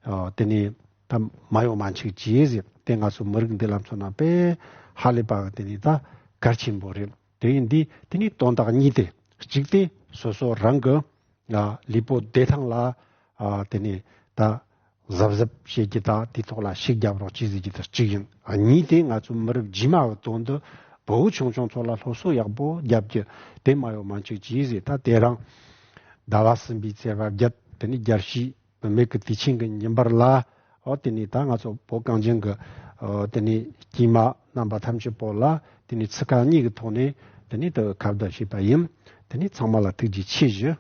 ཨོ་དེ་ནི་ད་མ་ཡོང་མ་འཆིག་ཅི་ཟེར། དེ་ང་ཚོ་མི་རིགས་འདི་ལ་མཚོན་ན་དཔེ་ཧ་ལས་པ་གི་དེ་ནི་ད་གལ་ཆེན་པོ་རེད། དེ་ཡིན་དུས་དེ་ནི་དོན་དག་གཉིས་ཏེ། གཅིག་དེ་སོ་སོ་རང་གི་ལ་ལུས་པོ་བདེ་ཐང་ལ་ཨ་དེ་ནི་ ད་གཟབ་གཟབ་བྱེད་རྒྱུ་དང་དེའི་ཐོག་ལ་ཤུགས་རྒྱབ་རོགས་གྱིས་ཟེར་རྒྱུ་དེ་གཅིག་ཡིན། ཨ་གཉིས་དེ་ང་ཚོ་མི་རབས་རྗེས་མ་གི་དོན་དུ་བུ་བོ་ཆུང་ཆུང་ཚོ་ལ་སློབ་གསོ་ཡག་པོ་རྒྱབ་རྒྱུ་དེ་མ་ཡོང་མ་འཆུག་གྱིས་ཟེར། ད་དེ་རིང་ཟླ་བ་གསུམ་པའི་ཚེས་པ་བརྒྱད་དེ་ནས་རྒྱལ་སྤྱིའི་བུད་མེད་ཀྱི་དུས་ཆེན་གྱི་ཉིན་པར་ལ། ཨོ་དེ་ནས་ད་ང་ཚོ་བོད་གངས་ཅན་གྱི་ཨོ་དེ་ནས་སྐྱེས་མ་རྣམ་པ་ཐམས་ཅད་པོ་ལ་དེ་ནས་ཚིག་རྐང་གཉིས་ཀྱི་ཐོག་ནས་དེ་ནས་དུ་ཁ་བརྡ་བྱས་པ་ཡིན། དེ་ནས་ཚང་མ་ལ་ཐུགས་རྗེ་ཆེ་ཞུ།